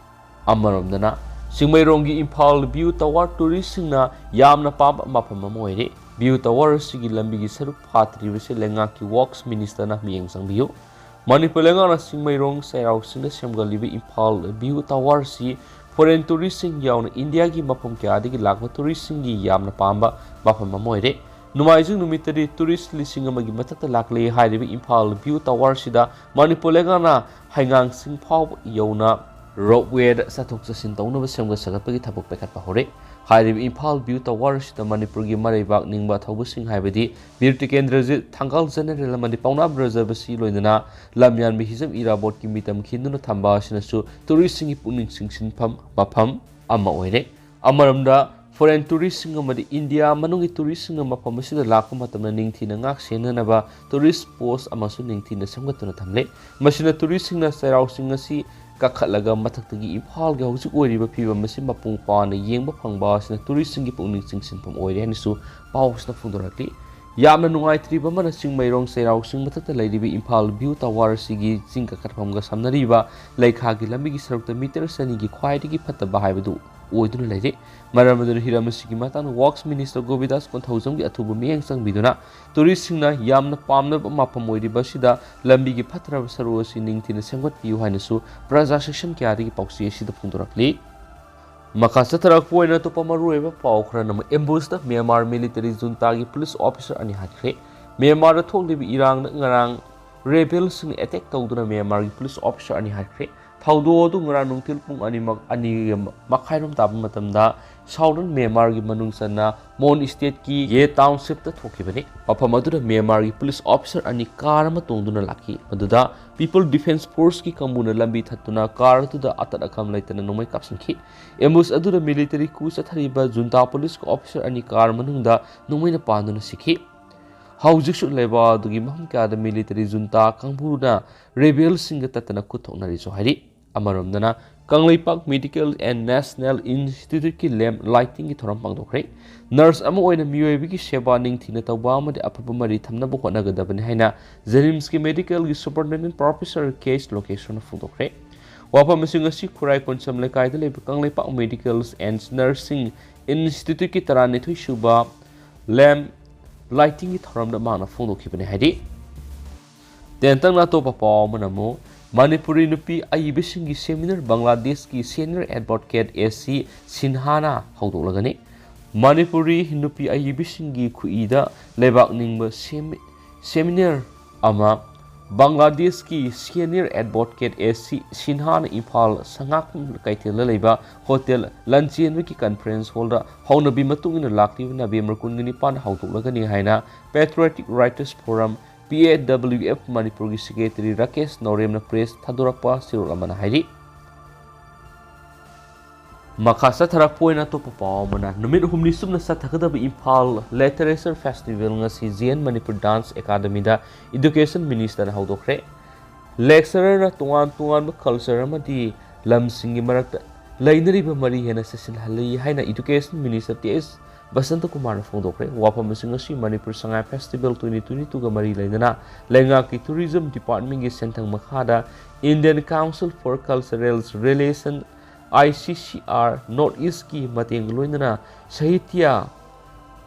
ꯑꯃꯔꯣꯝꯗꯅ, ꯆꯤꯡꯃꯩꯔꯣꯡꯒꯤ ꯏꯝꯐꯥꯜ ꯚ꯭ꯌꯨ ꯇꯋꯥꯔ ꯇꯨꯔꯤꯁꯁꯤꯡꯅ ꯌꯥꯝꯅ ꯄꯥꯝꯕ ꯃꯐꯝ ꯑꯃ ꯑꯣꯏꯔꯦ꯫ ꯚ꯭ꯌꯨ ꯇꯋꯥꯔ ꯑꯁꯤꯒꯤ ꯂꯝꯕꯤꯒꯤ ꯁꯔꯨꯛ ꯐꯥꯠꯇ꯭ꯔꯤꯕꯁꯤ ꯂꯩꯉꯥꯛꯀꯤ ꯋꯥꯔꯛꯁ ꯃꯤꯅꯤꯁꯇꯔꯅ ꯃꯤꯠꯌꯦꯡ ꯆꯪꯕꯤꯌꯨ꯫ ꯃꯅꯤꯄꯨꯔ ꯂꯩꯉꯥꯛꯅ ꯆꯤꯡꯃꯩꯔꯣꯡ ꯆꯩꯔꯥꯎ ꯆꯤꯡꯗ ꯁꯦꯝꯒꯠꯂꯤꯕ ꯏꯝꯐꯥꯜ ꯚ꯭ꯌꯨ ꯇꯋꯥꯔꯁꯤ ꯐꯣꯔꯦꯟ ꯇꯨꯔꯤꯁꯁꯤꯡ ꯌꯥꯎꯅ ꯏꯟꯗꯤꯌꯥꯒꯤ ꯃꯐꯝ ꯀꯌꯥꯗꯒꯤ ꯂꯥꯛꯄ ꯇꯨꯔꯤꯁꯁꯤꯡꯒꯤ ꯌꯥꯝꯅ ꯄꯥꯝꯕ ꯃꯐꯝ ꯑꯃ ꯑꯣꯏꯔꯦ꯫ ꯅꯣꯡꯃꯥꯏꯖꯤꯡ ꯅꯨꯃꯤꯠꯇꯗꯤ ꯇꯨꯔꯤꯁ ꯂꯤꯁꯤꯡ ꯑꯃꯒꯤ ꯃꯊꯛꯇ ꯂꯥꯛꯂꯦ ꯍꯥꯏꯔꯤꯕ ꯏꯝꯐꯥꯜ ꯚ꯭ꯌꯨ ꯇꯋꯥꯔꯁꯤꯗ ꯃꯅꯤꯄꯨꯔ ꯂꯩꯉꯥꯛꯅ ꯍꯩꯉꯥꯡ ꯆꯤꯡ ꯐꯥꯎꯕ ꯌꯧꯅ ꯔꯣꯞꯋꯦꯗ ꯆꯠꯊꯣꯛ ꯆꯠꯁꯤꯟ ꯇꯧꯅꯕ ꯁꯦꯝꯒꯠ ꯁꯥꯒꯠꯄꯒꯤ ꯊꯕꯛ ꯄꯥꯏꯈꯠꯄ ꯍꯧꯔꯦ꯫ ꯍꯥꯏꯔꯤꯕ ꯏꯝꯐꯥꯜ ꯚ꯭ꯌꯨ ꯇꯋꯥꯔꯁꯤꯗ ꯃꯅꯤꯄꯨꯔꯒꯤ ꯃꯔꯩꯕꯥꯛ ꯅꯤꯡꯕ ꯊꯧꯕꯁꯤꯡ ꯍꯥꯏꯕꯗꯤ ꯕꯤꯔ ꯇꯤꯀꯦꯟꯗ꯭ꯔꯖꯤꯠ, ꯊꯥꯡꯒꯥꯜ ꯖꯦꯅꯔꯦꯜ ꯑꯃꯗꯤ ꯄꯥꯎꯅꯥ ꯕ꯭ꯔꯖꯕꯁꯤ ꯂꯣꯏꯅꯅ ꯂꯝꯌꯥꯟꯕ ꯍꯤꯖꯝ ꯏꯔꯥꯕꯣꯠꯀꯤ ꯃꯤꯇꯝ ꯈꯤꯟꯗꯨꯅ ꯊꯝꯕ ꯑꯁꯤꯅꯁꯨ ꯇꯨꯔꯤꯁꯁꯤꯡꯒꯤ ꯄꯨꯛꯅꯤꯡ ꯆꯤꯡꯁꯤꯟꯐꯝ ꯃꯐꯝ ꯑꯃ ꯑꯣꯏꯔꯦ꯫ ꯑꯃꯔꯣꯝꯗ, ꯐꯣꯔꯦꯟ ꯇꯨꯔꯤꯁꯁꯤꯡ ꯑꯃꯗꯤ ꯏꯟꯗꯤꯌꯥ ꯃꯅꯨꯡꯒꯤ ꯇꯨꯔꯤꯁꯁꯤꯡꯅ ꯃꯐꯝ ꯑꯁꯤꯗ ꯂꯥꯛꯄ ꯃꯇꯝꯗ ꯅꯤꯡꯊꯤꯅ ꯉꯥꯛ ꯁꯦꯟꯅꯅꯕ ꯇꯨꯔꯤꯁ ꯄꯣꯁ ꯑꯃꯁꯨ ꯅꯤꯡꯊꯤꯅ ꯁꯦꯝꯒꯠꯇꯨꯅ ꯊꯝꯂꯦ꯫ ꯃꯁꯤꯅ ꯇꯨꯔꯤꯁꯁꯤꯡꯅ ꯆꯩꯔꯥꯎ ꯆꯤꯡ ꯑꯁꯤ ꯀꯥꯈꯠꯂꯒ ꯃꯊꯛꯇꯒꯤ ꯏꯝꯐꯥꯜꯒꯤ ꯍꯧꯖꯤꯛ ꯑꯣꯏꯔꯤꯕ ꯐꯤꯕꯝ ꯑꯁꯤ ꯃꯄꯨꯡ ꯐꯥꯅ ꯌꯦꯡꯕ ꯐꯪꯕ ꯑꯁꯤꯅ ꯇꯨꯔꯤꯁꯁꯤꯡꯒꯤ ꯄꯨꯛꯅꯤꯡ ꯆꯤꯡꯁꯤꯟꯐꯝ ꯑꯣꯏꯔꯦ ꯍꯥꯏꯅꯁꯨ ꯄꯥꯎ ꯑꯁꯤꯅ ꯐꯣꯡꯗꯣꯔꯛꯂꯤ꯫ ꯌꯥꯝꯅ ꯅꯨꯡꯉꯥꯏꯇ꯭ꯔꯤꯕ ꯑꯃꯅ, ꯆꯤꯡꯃꯩꯔꯣꯡ ꯆꯩꯔꯥꯎ ꯆꯤꯡ ꯃꯊꯛꯇ ꯂꯩꯔꯤꯕ ꯏꯝꯐꯥꯜ ꯚ꯭ꯌꯨ ꯇꯋꯥꯔ ꯑꯁꯤꯒꯤ ꯆꯤꯡ ꯀꯥꯈꯠꯐꯝꯒ ꯁꯝꯅꯔꯤꯕ ꯂꯩꯈꯥꯒꯤ ꯂꯝꯕꯤꯒꯤ ꯁꯔꯨꯛꯇ ꯃꯤꯇꯔ ꯆꯅꯤꯒꯤ ꯈ꯭ꯋꯥꯏꯗꯒꯤ ꯐꯠꯇꯕ ꯍꯥꯏꯕꯗꯨ ꯑꯣꯏꯗꯨꯅ ꯂꯩꯔꯦ꯫ ꯃꯔꯝ ꯑꯗꯨꯅ ꯍꯤꯔꯝ ꯑꯁꯤꯒꯤ ꯃꯇꯥꯡꯗ ꯋꯥꯔꯛꯁ ꯃꯤꯅꯤꯁꯇꯔ ꯒꯣꯕꯤꯟꯗꯥꯁ ꯀꯣꯟꯊꯧꯖꯝꯒꯤ ꯑꯊꯨꯕ ꯃꯤꯠꯌꯦꯡ ꯆꯪꯕꯤꯗꯨꯅ ꯇꯨꯔꯤꯁꯁꯤꯡꯅ ꯌꯥꯝꯅ ꯄꯥꯝꯅꯕ ꯃꯐꯝ ꯑꯣꯏꯔꯤꯕ ꯑꯁꯤꯗ ꯂꯝꯕꯤꯒꯤ ꯐꯠꯇ꯭ꯔꯕ ꯁꯔꯨꯛ ꯑꯁꯤ ꯅꯤꯡꯊꯤꯅ ꯁꯦꯝꯒꯠꯄꯤꯌꯨ ꯍꯥꯏꯅꯁꯨ ꯄ꯭ꯔꯖꯥ ꯁꯦꯛꯁꯟ ꯀꯌꯥꯗꯒꯤ ꯄꯥꯎꯆꯦ ꯑꯁꯤꯗ ꯐꯣꯡꯗꯣꯔꯛꯂꯤ꯫ ꯃꯈꯥ ꯆꯠꯊꯔꯛꯄ ꯑꯣꯏꯅ ꯑꯇꯣꯞꯄ ꯃꯔꯨꯑꯣꯏꯕ ꯄꯥꯎ ꯈꯔꯅ ꯑꯃꯨꯛ ꯑꯦꯝꯕꯨꯁꯇ ꯃ꯭ꯌꯥꯟꯃꯥꯔ ꯃꯤꯂꯤꯇꯔꯤ ꯖꯨꯟꯇꯥꯒꯤ ꯄꯨꯂꯤꯁ ꯑꯣꯐꯤꯁꯔ ꯑꯅꯤ ꯍꯥꯠꯈ꯭ꯔꯦ꯫ ꯃ꯭ꯌꯥꯟꯃꯥꯔꯗ ꯊꯣꯛꯂꯤꯕ ꯏꯔꯥꯡꯅ ꯉꯔꯥꯡ ꯔꯦꯕꯦꯜꯁꯤꯡꯅ ꯑꯦꯇꯦꯛ ꯇꯧꯗꯨꯅ ꯃ꯭ꯌꯥꯟꯃꯥꯔꯒꯤ ꯄꯨꯂꯤꯁ ꯑꯣꯐꯤꯁꯔ ꯑꯅꯤ ꯍꯥꯠꯈ꯭ꯔꯦ꯫ ꯊꯧꯗꯣꯛ ꯑꯗꯨ ꯉꯔꯥꯡ ꯅꯨꯡꯊꯤꯜ ꯄꯨꯡ ꯑꯅꯤ ꯃ-, ꯑꯅꯤ ꯃꯈꯥꯏꯔꯣꯝ ꯇꯥꯕ ꯃꯇꯝꯗ ꯁꯥꯎꯗꯔꯟ ꯃ꯭ꯌꯥꯟꯃꯥꯔꯒꯤ ꯃꯅꯨꯡ ꯆꯟꯅ ꯃꯣꯟ ꯁ꯭ꯇꯦꯠꯀꯤ ꯌꯦ ꯇꯥꯎꯟꯁꯤꯞꯇ ꯊꯣꯛꯈꯤꯕꯅꯤ꯫ ꯃꯐꯝ ꯑꯗꯨꯗ ꯃ꯭ꯌꯥꯟꯃꯥꯔꯒꯤ ꯄꯨꯂꯤꯁ ꯑꯣꯐꯤꯁꯔ ꯑꯅꯤ ꯀꯥꯔ ꯑꯃ ꯇꯣꯡꯗꯨꯅ ꯂꯥꯛꯈꯤ꯫ ꯃꯗꯨꯗ ꯄꯤꯄꯜ ꯗꯤꯐꯦꯟꯁ ꯐꯣꯔꯁꯀꯤ ꯀꯥꯡꯕꯨꯅ ꯂꯝꯕꯤ ꯊꯠꯇꯨꯅ ꯀꯥꯔ ꯑꯗꯨꯗ ꯑꯇꯠ ꯑꯀꯝ ꯂꯩꯇꯅ ꯅꯣꯡꯃꯩ ꯀꯥꯞꯁꯤꯟꯈꯤ꯫ ꯑꯦꯝꯕꯨꯁ ꯑꯗꯨꯗ ꯃꯤꯂꯤꯇꯔꯤ ꯀꯨ ꯆꯠꯊꯔꯤꯕ ꯖꯨꯟꯇꯥ ꯄꯨꯂꯤꯁꯀꯤ ꯑꯣꯐꯤꯁꯔ ꯑꯅꯤ ꯀꯥꯔ ꯃꯅꯨꯡꯗ ꯅꯣꯡꯃꯩꯅ ꯄꯥꯟꯗꯨꯅ ꯁꯤꯈꯤ꯫ ꯍꯧꯖꯤꯛꯁꯨ ꯂꯩꯕꯥꯛ ꯑꯗꯨꯒꯤ ꯃꯐꯝ ꯀꯌꯥꯗ ꯃꯤꯂꯤꯇꯔꯤ ꯖꯨꯟꯇꯥ ꯀꯥꯡꯕꯨꯅ ꯔꯦꯕꯦꯜꯁꯤꯡꯒ ꯇꯠꯇꯅ ꯈꯨꯠ ꯊꯣꯛꯅꯔꯤꯁꯨ ꯍꯥꯏꯔꯤ꯫ ꯑꯃꯔꯣꯝꯗꯅ, ꯀꯪꯂꯩꯄꯥꯛ ꯃꯦꯗꯤꯀꯦꯜ ꯑꯦꯟ ꯅꯦꯁꯅꯦꯜ ꯏꯟꯁꯇꯤꯇ꯭ꯌꯨꯠꯀꯤ ꯂꯦꯝ ꯂꯥꯏꯇꯤꯡꯒꯤ ꯊꯧꯔꯝ ꯄꯥꯡꯊꯣꯛꯈ꯭ꯔꯦ꯫ ꯅꯔꯁ ꯑꯃ ꯑꯣꯏꯅ ꯃꯤꯑꯣꯏꯕꯒꯤ ꯁꯦꯕꯥ ꯅꯤꯡꯊꯤꯅ ꯇꯧꯕ ꯑꯃꯗꯤ ꯑꯐꯕ ꯃꯔꯤ ꯊꯝꯅꯕ ꯍꯣꯠꯅꯒꯗꯕꯅꯤ ꯍꯥꯏꯅ ꯖꯦꯅꯤꯝꯁꯀꯤ ꯃꯦꯗꯤꯀꯦꯜꯒꯤ ꯁꯨꯄꯔꯤꯟꯇꯦꯟꯗꯦꯟꯠ ꯄ꯭ꯔꯣꯐꯦꯁꯔ ꯀꯦ ꯑꯦꯁ ꯂꯣꯀꯦꯁ꯭ꯋꯔꯅ ꯐꯣꯡꯗꯣꯛꯈ꯭ꯔꯦ꯫ ꯋꯥꯐꯝ ꯑꯁꯤꯡ ꯑꯁꯤ ꯈꯨꯔꯥꯏ ꯀꯣꯟꯁꯝ ꯂꯩꯀꯥꯏꯗ ꯂꯩꯕ ꯀꯪꯂꯩꯄꯥꯛ ꯃꯦꯗꯤꯀꯦꯜ ꯑꯦꯟ ꯅꯔꯁꯤꯡ ꯏꯟꯁꯇꯤꯇ꯭ꯌꯨꯠꯀꯤ ꯇꯔꯥꯅꯤꯊꯣꯏ ꯁꯨꯕ ꯂꯦꯝ ꯂꯥꯏꯇꯤꯡꯒꯤ ꯊꯧꯔꯝꯗ ꯃꯍꯥꯛꯅ ꯐꯣꯡꯗꯣꯛꯈꯤꯕꯅꯤ ꯍꯥꯏꯔꯤ꯫ ꯇꯦꯟꯇꯛꯅ ꯑꯇꯣꯞꯄ ꯄꯥꯎ ꯑꯃꯅ ꯑꯃꯨꯛ ꯃꯅꯤꯄꯨꯔꯤ ꯅꯨꯄꯤ ꯑꯏꯕꯁꯤꯡꯒꯤ ꯁꯦꯃꯤꯅꯥꯔ ꯕꯪꯒ꯭ꯂꯥꯗꯦꯁꯀꯤ ꯁꯦꯅꯤꯌꯔ ꯑꯦꯗꯚꯣꯀꯦꯠ ꯑꯦ ꯁꯤ ꯁꯤꯟꯍꯥꯅ ꯍꯧꯗꯣꯛꯂꯒꯅꯤ꯫ ꯃꯅꯤꯄꯨꯔꯤ ꯅꯨꯄꯤ ꯑꯏꯕꯁꯤꯡꯒꯤ ꯈꯨꯏꯗ ꯂꯩꯕꯥꯛ ꯅꯤꯡꯕ ꯁꯦꯃꯤ-, ꯁꯦꯃꯤꯅꯥꯔ ꯑꯃ ꯕꯪꯒ꯭ꯂꯥꯗꯦꯁꯀꯤ ꯁꯦꯅꯤꯌꯔ ꯑꯦꯗꯚꯣꯀꯦꯠ ꯑꯦ ꯁꯤ ꯁꯤꯟꯍꯥꯅ ꯏꯝꯐꯥꯜ ꯁꯉꯥꯛꯐꯝ ꯀꯩꯊꯦꯜꯗ ꯂꯩꯕ ꯍꯣꯇꯦꯜ ꯂꯟꯆꯦꯟꯕꯒꯤ ꯀꯟꯐꯔꯦꯟꯁ ꯍꯣꯜꯗ ꯍꯧꯅꯕꯤ ꯃꯇꯨꯡ ꯏꯟꯅ ꯂꯥꯛꯂꯤꯕ ꯅꯕꯦꯝꯕꯔ ꯀꯨꯟꯒ ꯅꯤꯄꯥꯟꯗ ꯍꯧꯗꯣꯛꯂꯒꯅꯤ ꯍꯥꯏꯅ ꯄꯦꯇ꯭ꯔꯤꯌꯣꯇꯤꯛ ꯔꯥꯏꯇꯔꯁ ꯐꯣꯔꯝ, ꯄꯤ ꯑꯦ ꯗꯕ꯭ꯂꯤꯎ ꯑꯦꯐ, ꯃꯅꯤꯄꯨꯔꯒꯤ ꯁꯦꯀ꯭ꯔꯦꯇꯔꯤ ꯔꯥꯀꯦꯁ ꯅꯧꯔꯦꯝꯅ ꯄ꯭ꯔꯦꯁ ꯊꯥꯗꯣꯔꯛꯄ ꯆꯦꯔꯣꯜ ꯑꯃꯅ ꯍꯥꯏꯔꯤ꯫ ꯃꯈꯥ ꯆꯠꯊꯔꯛꯄ ꯑꯣꯏꯅ ꯑꯇꯣꯞꯄ ꯄꯥꯎ ꯑꯃꯅ, ꯅꯨꯃꯤꯠ ꯍꯨꯝꯅꯤ ꯆꯨꯞꯅ ꯆꯠꯊꯒꯗꯕ ꯏꯝꯐꯥꯜ ꯂꯤꯇꯔꯦꯆꯔ ꯐꯦꯁꯇꯤꯚꯦꯜ ꯉꯁꯤ ꯖꯤ ꯑꯦꯟ ꯃꯅꯤꯄꯨꯔ ꯗꯥꯟꯁ ꯑꯦꯀꯥꯗꯃꯤꯗ ꯏꯗꯨꯀꯦꯁꯟ ꯃꯤꯅꯤꯁꯇꯔꯅ ꯍꯧꯗꯣꯛꯈ꯭ꯔꯦ꯫ ꯂꯦꯛꯆꯔꯔꯅ ꯇꯣꯉꯥꯟ ꯇꯣꯉꯥꯟꯕ ꯀꯜꯆꯔ ꯑꯃꯗꯤ ꯂꯝꯁꯤꯡꯒꯤ ꯃꯔꯛꯇ ꯂꯩꯅꯔꯤꯕ ꯃꯔꯤ ꯍꯦꯟꯅ ꯆꯦꯠꯁꯤꯜꯍꯜꯂꯤ ꯍꯥꯏꯅ ꯏꯗꯨꯀꯦꯁꯟ ꯃꯤꯅꯤꯁꯇꯔ ꯇꯤ ꯑꯦꯁ ꯕꯁꯟꯇ ꯀꯨꯃꯥꯔꯅ ꯐꯣꯡꯗꯣꯛꯈ꯭ꯔꯦ꯫ ꯋꯥꯐꯝ ꯑꯁꯤꯡ ꯑꯁꯤ ꯃꯅꯤꯄꯨꯔ ꯁꯉꯥꯏ ꯐꯦꯁꯇꯤꯚꯦꯜ twenty twenty-twoꯒ ꯃꯔꯤ ꯂꯩꯅꯅ ꯂꯩꯉꯥꯛꯀꯤ ꯇꯨꯔꯤꯖꯝ ꯗꯤꯄꯥꯔꯠꯃꯦꯟꯒꯤ ꯁꯦꯟꯊꯪ ꯃꯈꯥꯗ Indian Council for Cultural Relation, I C C R, North Eastꯀꯤ ꯃꯇꯦꯡꯒ ꯂꯣꯏꯅꯅ ꯁꯥꯍꯤꯇ꯭ꯌ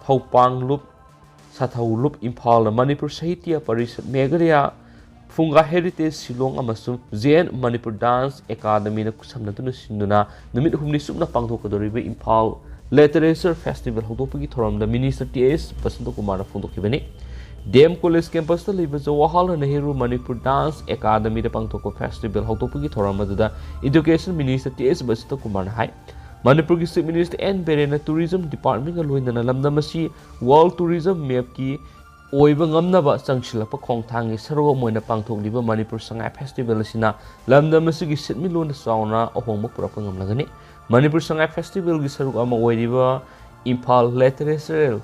ꯊꯧꯄꯥꯡꯂꯨꯞ ꯁꯥꯊꯧꯂꯨꯞ ꯏꯝꯐꯥꯜꯗ ꯃꯅꯤꯄꯨꯔ ꯁꯥꯍꯤꯇ꯭ꯌ ꯄꯔꯤꯁꯠ ꯃꯦꯘꯥꯂꯌ, ꯐꯨꯡꯒꯥ ꯍꯦꯔꯤꯇꯦꯖ ꯁꯤꯂꯣꯡ ꯑꯃꯁꯨꯡ ꯖꯦ ꯑꯦꯟ ꯃꯅꯤꯄꯨꯔ ꯗꯥꯟꯁ ꯑꯦꯀꯥꯗꯃꯤꯅ ꯈꯨꯠꯁꯝꯅꯗꯨꯅ ꯁꯤꯟꯗꯨꯅ ꯅꯨꯃꯤꯠ ꯍꯨꯝꯅꯤ ꯆꯨꯞꯅ ꯄꯥꯡꯊꯣꯛꯀꯗꯧꯔꯤꯕ ꯏꯝꯐꯥꯜ ꯂꯤꯇꯔꯦꯆꯔ ꯐꯦꯁꯇꯤꯚꯦꯜ ꯍꯧꯗꯣꯛꯄꯒꯤ ꯊꯧꯔꯝꯗ ꯃꯤꯅꯤꯁꯇꯔ ꯇꯤ ꯑꯦꯁ ꯕꯁꯟꯇ ꯀꯨꯃꯥꯔꯅ ꯐꯣꯡꯗꯣꯛꯈꯤꯕꯅꯤ꯫ ꯗꯤ ꯑꯦꯝ ꯀꯣꯂꯦꯖ ꯀꯦꯝꯄꯁꯇ ꯂꯩꯕ ꯖꯋꯥꯍꯔꯂꯥꯜ ꯅꯦꯍꯔꯨ ꯃꯅꯤꯄꯨꯔ ꯗꯥꯟꯁ ꯑꯦꯀꯥꯗꯃꯤꯗ ꯄꯥꯡꯊꯣꯛꯄ ꯐꯦꯁꯇꯤꯚꯦꯜ ꯍꯧꯗꯣꯛꯄꯒꯤ ꯊꯧꯔꯝ ꯑꯗꯨꯗ ꯏꯗꯨꯀꯦꯁꯟ ꯃꯤꯅꯤꯁꯇꯔ ꯇꯤ ꯑꯦꯁ ꯕꯁꯟꯇ ꯀꯨꯃꯥꯔꯅ ꯍꯥꯏ, ꯃꯅꯤꯄꯨꯔꯒꯤ ꯆꯤꯐ ꯃꯤꯅꯤꯁꯇꯔ ꯑꯦꯟ ꯕꯤꯔꯦꯟꯅ ꯇꯨꯔꯤꯖꯝ ꯗꯤꯄꯥꯔꯠꯃꯦꯟꯒ ꯂꯣꯏꯅꯅ ꯂꯝꯗꯝ ꯑꯁꯤ ꯋꯥꯔꯜ ꯇꯨꯔꯤꯖꯝ ꯃꯦꯞꯀꯤ ꯑꯣꯏꯕ ꯉꯝꯅꯕ ꯆꯪꯁꯤꯜꯂꯛꯄ ꯈꯣꯡꯊꯥꯡꯒꯤ ꯁꯔꯨꯛ ꯑꯃ ꯑꯣꯏꯅ ꯄꯥꯡꯊꯣꯛꯂꯤꯕ ꯃꯅꯤꯄꯨꯔ ꯁꯉꯥꯏ ꯐꯦꯁꯇꯤꯚꯦꯜ ꯑꯁꯤꯅ ꯂꯝꯗꯝ ꯑꯁꯤꯒꯤ ꯁꯦꯟꯃꯤꯠꯂꯣꯟꯗ ꯆꯥꯎꯅ ꯑꯍꯣꯡꯕ ꯄꯨꯔꯛꯄ ꯉꯝꯂꯒꯅꯤ꯫ ꯃꯅꯤꯄꯨꯔ ꯁꯉꯥꯏ ꯐꯦꯁꯇꯤꯚꯦꯜꯒꯤ ꯁꯔꯨꯛ ꯑꯃ ꯑꯣꯏꯔꯤꯕ ꯏꯝꯐꯥꯜ ꯂꯤꯇꯔꯦꯆꯔꯦꯜ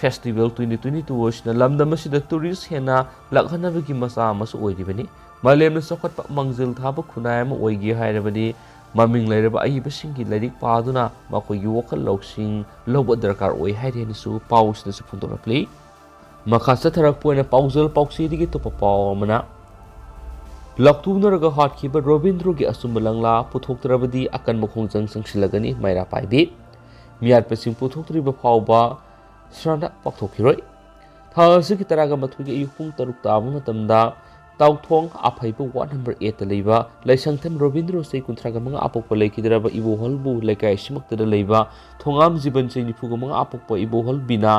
ꯐꯦꯁꯇꯤꯚꯦꯜ twenty twenty-two ꯑꯁꯤꯅ ꯂꯝꯗꯝ ꯑꯁꯤꯗ ꯇꯨꯔꯤꯁ ꯍꯦꯟꯅ ꯂꯥꯛꯍꯟꯅꯕꯒꯤ ꯃꯆꯥꯛ ꯑꯃꯁꯨ ꯑꯣꯏꯔꯤꯕꯅꯤ꯫ ꯃꯥꯂꯦꯝꯅ ꯆꯥꯎꯈꯠꯄ ꯃꯥꯡꯖꯤꯜ ꯊꯥꯕ ꯈꯨꯟꯅꯥꯏ ꯑꯃ ꯑꯣꯏꯒꯦ ꯍꯥꯏꯔꯕꯗꯤ ꯃꯃꯤꯡ ꯂꯩꯔꯕ ꯑꯏꯕꯁꯤꯡꯒꯤ ꯂꯥꯏꯔꯤꯛ ꯄꯥꯗꯨꯅ ꯃꯈꯣꯏꯒꯤ ꯋꯥꯈꯜ ꯂꯧꯁꯤꯡ ꯂꯧꯕ ꯗꯔꯀꯥꯔ ꯑꯣꯏ ꯍꯥꯏꯔꯤ ꯍꯥꯏꯅꯁꯨ ꯄꯥꯎ ꯑꯁꯤꯗꯁꯨ ꯐꯣꯡꯗꯣꯛꯂꯛꯂꯤ꯫ ꯃꯈꯥ ꯆꯠꯊꯔꯛꯄ ꯑꯣꯏꯅ ꯄꯥꯎꯖꯦꯜ ꯄꯥꯎꯆꯦꯗꯒꯤ ꯑꯇꯣꯞꯄ ꯄꯥꯎ ꯑꯃꯅ, ꯂꯥꯎꯊꯣꯛꯅꯔꯒ ꯍꯥꯠꯈꯤꯕ ꯔꯣꯕꯤꯟꯗ꯭ꯔꯣꯒꯤ ꯑꯆꯨꯝꯕ ꯂꯪꯂꯥ ꯄꯨꯊꯣꯛꯇ꯭ꯔꯕꯗꯤ ꯑꯀꯟꯕ ꯈꯣꯡꯖꯪ ꯆꯪꯁꯤꯜꯂꯒꯅꯤ, ꯃꯩꯔꯥ ꯄꯥꯏꯕꯤ꯫ ꯃꯤꯍꯥꯠꯄꯁꯤꯡ ꯄꯨꯊꯣꯛꯇ꯭ꯔꯤꯕ ꯐꯥꯎꯕ ꯁ꯭ꯔꯥꯗ ꯄꯥꯡꯊꯣꯛꯈꯤꯔꯣꯏ꯫ ꯊꯥ ꯑꯁꯤꯒꯤ ꯇꯔꯥꯒ ꯃꯥꯊꯣꯏꯒꯤ ꯑꯌꯨꯛ ꯄꯨꯡ ꯇꯔꯨꯛ ꯇꯥꯕ ꯃꯇꯝꯗ ꯇꯥꯎꯊꯣꯡ ꯑꯐꯩꯕ ꯋꯥꯔꯗ ꯅꯝꯕꯔ eightꯇ ꯂꯩꯕ ꯂꯩꯁꯪꯊꯦꯝ ꯔꯣꯕꯤꯟꯗ꯭ꯔꯣ ꯆꯍꯤ ꯀꯨꯟꯊ꯭ꯔꯥꯒ ꯃꯉꯥ ꯑꯄꯣꯛꯄ ꯂꯩꯈꯤꯗ꯭ꯔꯕ ꯏꯕꯣꯍꯜꯕꯨ ꯂꯩꯀꯥꯏ ꯑꯁꯤꯃꯛꯇꯗ ꯂꯩꯕ ꯊꯣꯉꯥꯝ ꯖꯤꯕꯟ ꯆꯍꯤ ꯅꯤꯐꯨꯒ ꯃꯉꯥ ꯑꯄꯣꯛꯄ ꯏꯕꯣꯍꯜ ꯕꯤꯅꯥ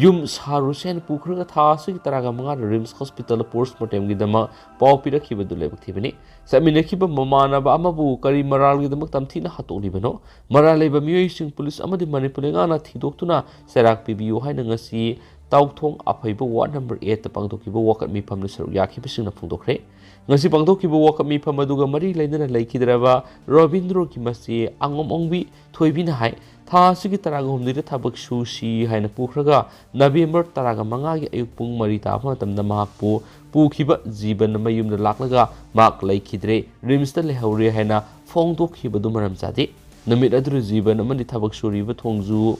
ꯌꯨꯝ ꯁꯥꯔꯨꯁꯦ ꯍꯥꯏꯅ ꯄꯨꯈ꯭ꯔꯒ ꯊꯥ ꯑꯁꯤꯒꯤ ꯇꯔꯥꯒ ꯃꯉꯥꯗ ꯔꯤꯝꯁ ꯍꯣꯁꯄꯤꯇꯥꯜꯗ ꯄꯣꯁꯃꯣꯔꯇꯦꯝꯒꯤꯗꯃꯛ ꯄꯥꯎ ꯄꯤꯔꯛꯈꯤꯕꯗꯨ ꯂꯥꯏꯕꯛ ꯊꯤꯕꯅꯤ꯫ ꯆꯠꯃꯤꯟꯅꯈꯤꯕ ꯃꯃꯥꯟꯅꯕ ꯑꯃꯕꯨ ꯀꯔꯤ ꯃꯔꯥꯜꯒꯤꯗꯃꯛ ꯇꯝꯊꯤꯅ ꯍꯥꯠꯇꯣꯛꯂꯤꯕꯅꯣ? ꯃꯔꯥꯜ ꯂꯩꯕ ꯃꯤꯑꯣꯏꯁꯤꯡ ꯄꯨꯂꯤꯁ ꯑꯃꯗꯤ ꯃꯅꯤꯄꯨꯔ ꯂꯩꯉꯥꯛꯅ ꯊꯤꯗꯣꯛꯇꯨꯅ ꯆꯩꯔꯥꯛ ꯄꯤꯕꯤꯌꯨ ꯍꯥꯏꯅ ꯉꯁꯤ ꯇꯥꯎꯊꯣꯡ ꯑꯐꯩꯕ ꯋꯥꯔꯗ ꯅꯝꯕꯔ eightꯇ ꯄꯥꯡꯊꯣꯛꯈꯤꯕ ꯋꯥꯀꯠ ꯃꯤꯐꯝꯗ ꯁꯔꯨꯛ ꯌꯥꯈꯤꯕꯁꯤꯡꯅ ꯐꯣꯡꯗꯣꯛꯈ꯭ꯔꯦ꯫ ꯉꯁꯤ ꯄꯥꯡꯊꯣꯛꯈꯤꯕ ꯋꯥꯀꯠ ꯃꯤꯐꯝ ꯑꯗꯨꯒ ꯃꯔꯤ ꯂꯩꯅꯅ ꯂꯩꯈꯤꯗ꯭ꯔꯕ ꯔꯣꯕꯤꯟꯗ꯭ꯔꯣꯒꯤ ꯃꯆꯦ ꯑꯉꯣꯝ ꯑꯣꯡꯕꯤ ꯊꯣꯏꯕꯤꯅ ꯍꯥꯏ, ꯊꯥ ꯑꯁꯤꯒꯤ ꯇꯔꯥꯒ ꯍꯨꯝꯗꯣꯏꯗ ꯊꯕꯛ ꯁꯨꯁꯤ ꯍꯥꯏꯅ ꯄꯨꯈ꯭ꯔꯒ ꯅꯕꯦꯝꯕꯔ ꯇꯔꯥꯒ ꯃꯉꯥꯒꯤ ꯑꯌꯨꯛ ꯄꯨꯡ ꯃꯔꯤ ꯇꯥꯕ ꯃꯇꯝꯗ ꯃꯍꯥꯛꯄꯨ ꯄꯨꯈꯤꯕ ꯖꯤꯕꯟ ꯃꯌꯨꯝꯗ ꯂꯥꯛꯂꯒ ꯃꯍꯥꯛ ꯂꯩꯈꯤꯗ꯭ꯔꯦ, ꯔꯤꯝꯁꯇ ꯂꯩꯍꯧꯔꯦ ꯍꯥꯏꯅ ꯐꯣꯡꯗꯣꯛꯈꯤꯕꯗꯨ ꯃꯔꯝ ꯆꯥꯗꯦ꯫ ꯅꯨꯃꯤꯠ ꯑꯗꯨꯗ ꯖꯤꯕꯟ ꯑꯃꯗꯤ ꯊꯕꯛ ꯁꯨꯔꯤꯕ ꯊꯣꯡꯖꯨ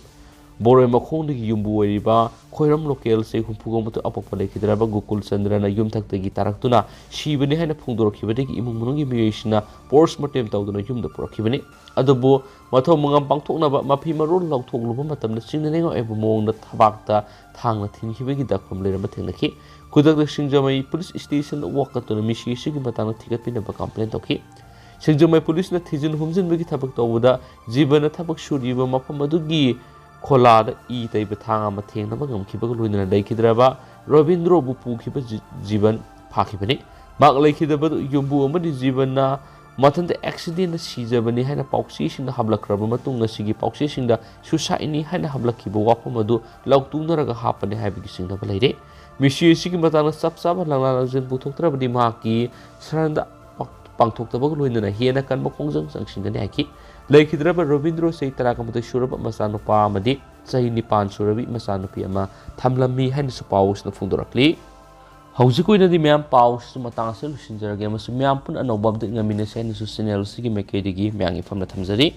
ꯕꯣꯔꯣꯏ ꯃꯈꯣꯡꯗꯒꯤ ꯌꯨꯝꯕꯨ ꯑꯣꯏꯔꯤꯕ ꯈꯣꯏꯔꯝ ꯂꯣꯀꯦꯜ ꯆꯍꯤ ꯍꯨꯝꯐꯨꯒ ꯃꯥꯊꯣꯏ ꯑꯄꯣꯛꯄ ꯂꯩꯈꯤꯗ꯭ꯔꯕ ꯒꯣꯀꯨꯜ ꯆꯟꯗ꯭ꯔꯅ ꯌꯨꯝꯊꯛꯇꯒꯤ ꯇꯥꯔꯛꯇꯨꯅ ꯁꯤꯕꯅꯤ ꯍꯥꯏꯅ ꯐꯣꯡꯗꯣꯔꯛꯈꯤꯕꯗꯒꯤ ꯏꯃꯨꯡ ꯃꯅꯨꯡꯒꯤ ꯃꯤꯑꯣꯏꯁꯤꯡꯅ ꯄꯣꯁꯃꯣꯔꯇꯦꯝ ꯇꯧꯗꯨꯅ ꯌꯨꯝꯗ ꯄꯨꯔꯛꯈꯤꯕꯅꯤ꯫ ꯑꯗꯨꯕꯨ ꯃꯊꯧ ꯃꯉꯝ ꯄꯥꯡꯊꯣꯛꯅꯕ ꯃꯐꯤ ꯃꯔꯣꯜ ꯂꯧꯊꯣꯛꯂꯨꯕ ꯃꯇꯝꯗ ꯆꯤꯡꯅꯅꯤꯡꯉꯥꯏ ꯑꯣꯏꯕ ꯃꯑꯣꯡꯗ ꯊꯕꯥꯛꯇ ꯊꯥꯡꯅ ꯊꯤꯟꯈꯤꯕꯒꯤ ꯗꯛꯐꯝ ꯂꯩꯔꯝꯕ ꯊꯦꯡꯅꯈꯤ꯫ ꯈꯨꯗꯛꯇ ꯁꯤꯡꯖꯃꯩ ꯄꯨꯂꯤꯁ ꯁ꯭ꯇꯦꯁꯟꯗ ꯋꯥꯀꯠꯇꯨꯅ ꯃꯤꯁꯤ ꯑꯁꯤꯒꯤ ꯃꯇꯥꯡꯗ ꯊꯤꯒꯠꯄꯤꯅꯕ ꯀꯝꯄ꯭ꯂꯦꯟ ꯇꯧꯈꯤ꯫ ꯁꯤꯡꯖꯃꯩ ꯄꯨꯂꯤꯁꯅ ꯊꯤꯖꯤꯟ ꯍꯨꯝꯖꯤꯟꯕꯒꯤ ꯊꯕꯛ ꯇꯧꯕꯗ ꯖꯤꯕꯟꯅ ꯊꯕꯛ ꯁꯨꯔꯤꯕ ꯃꯐꯝ ꯑꯗꯨꯒꯤ ꯈꯣꯂꯥꯗ ꯏ ꯇꯩꯕ ꯊꯥꯡ ꯑꯃ ꯊꯦꯡꯅꯕ ꯉꯝꯈꯤꯕꯒ ꯂꯣꯏꯅꯅ ꯂꯩꯈꯤꯗ꯭ꯔꯕ ꯔꯣꯕꯤꯟꯗ꯭ꯔꯣꯕꯨ ꯄꯨꯈꯤꯕ ꯖꯤ-, ꯖꯤꯕꯟ ꯐꯥꯈꯤꯕꯅꯤ꯫ ꯃꯍꯥꯛ ꯂꯩꯈꯤꯗꯕ ꯌꯨꯝꯕꯨ ꯑꯃꯗꯤ ꯖꯤꯕꯟꯅ ꯃꯊꯟꯇ ꯑꯦꯛꯁꯤꯗꯦꯟꯗ ꯁꯤꯖꯕꯅꯤ ꯍꯥꯏꯅ ꯄꯥꯎꯆꯦꯁꯤꯡꯗ ꯍꯥꯞꯂꯛꯈ꯭ꯔꯕ ꯃꯇꯨꯡ ꯉꯁꯤꯒꯤ ꯄꯥꯎꯆꯦꯁꯤꯡꯗ ꯁꯨꯁꯥꯏꯠꯅꯤ ꯍꯥꯏꯅ ꯍꯥꯞꯂꯛꯈꯤꯕ ꯋꯥꯐꯝ ꯑꯗꯨ ꯂꯥꯎꯇꯨꯅꯔꯒ ꯍꯥꯞꯄꯅꯤ ꯍꯥꯏꯕꯒꯤ ꯆꯤꯡꯅꯕ ꯂꯩꯔꯦ꯫ ꯃꯤꯁꯤ ꯑꯁꯤꯒꯤ ꯃꯇꯥꯡꯗ ꯆꯞ ꯆꯥꯕ ꯂꯥꯡꯂꯥ ꯂꯥꯡꯖꯦꯜ ꯄꯨꯊꯣꯛꯇ꯭ꯔꯕꯗꯤ ꯃꯍꯥꯛꯀꯤ ꯁꯔꯟꯗ ꯄꯥꯡꯊꯣꯛꯇꯕꯒ ꯂꯣꯏꯅꯅ ꯍꯦꯟꯅ ꯀꯟꯕ ꯈꯣꯡꯖꯪ ꯆꯪꯁꯤꯟꯒꯅꯤ ꯍꯥꯏꯈꯤ꯫ ꯂꯩꯈꯤꯗ꯭ꯔꯕ ꯔꯣꯕꯤꯟꯗ꯭ꯔꯣ ꯆꯍꯤ ꯇꯔꯥꯒ ꯃꯥꯊꯣꯏ ꯁꯨꯔꯕ ꯃꯆꯥꯅꯨꯄꯥ ꯑꯃꯗꯤ ꯆꯍꯤ ꯅꯤꯄꯥꯟ ꯁꯨꯔꯕꯤ ꯃꯆꯥꯅꯨꯄꯤ ꯑꯃ ꯊꯝꯂꯝꯃꯤ ꯍꯥꯏꯅꯁꯨ ꯄꯥꯎꯁꯤꯅ ꯐꯣꯡꯗꯣꯔꯛꯂꯤ꯫ ꯍꯧꯖꯤꯛꯀꯤ ꯑꯣꯏꯅꯗꯤ ꯃꯌꯥꯝ ꯄꯥꯎꯁꯤ ꯃꯇꯥꯡ ꯑꯁꯤꯗ ꯂꯣꯏꯁꯤꯟꯖꯔꯒꯦ ꯑꯃꯁꯨꯡ ꯃꯌꯥꯝ ꯄꯨꯟꯅ ꯑꯅꯧꯕ ꯑꯞꯗꯦꯠ ꯉꯝꯃꯤꯟꯅꯁꯤ ꯍꯥꯏꯅꯁꯨ ꯆꯦꯅꯦꯜ ꯑꯁꯤꯒꯤ ꯃꯥꯏꯀꯩꯗꯒꯤ ꯃꯌꯥꯝꯒꯤ ꯐꯝꯅ ꯊꯝꯖꯔꯤ꯫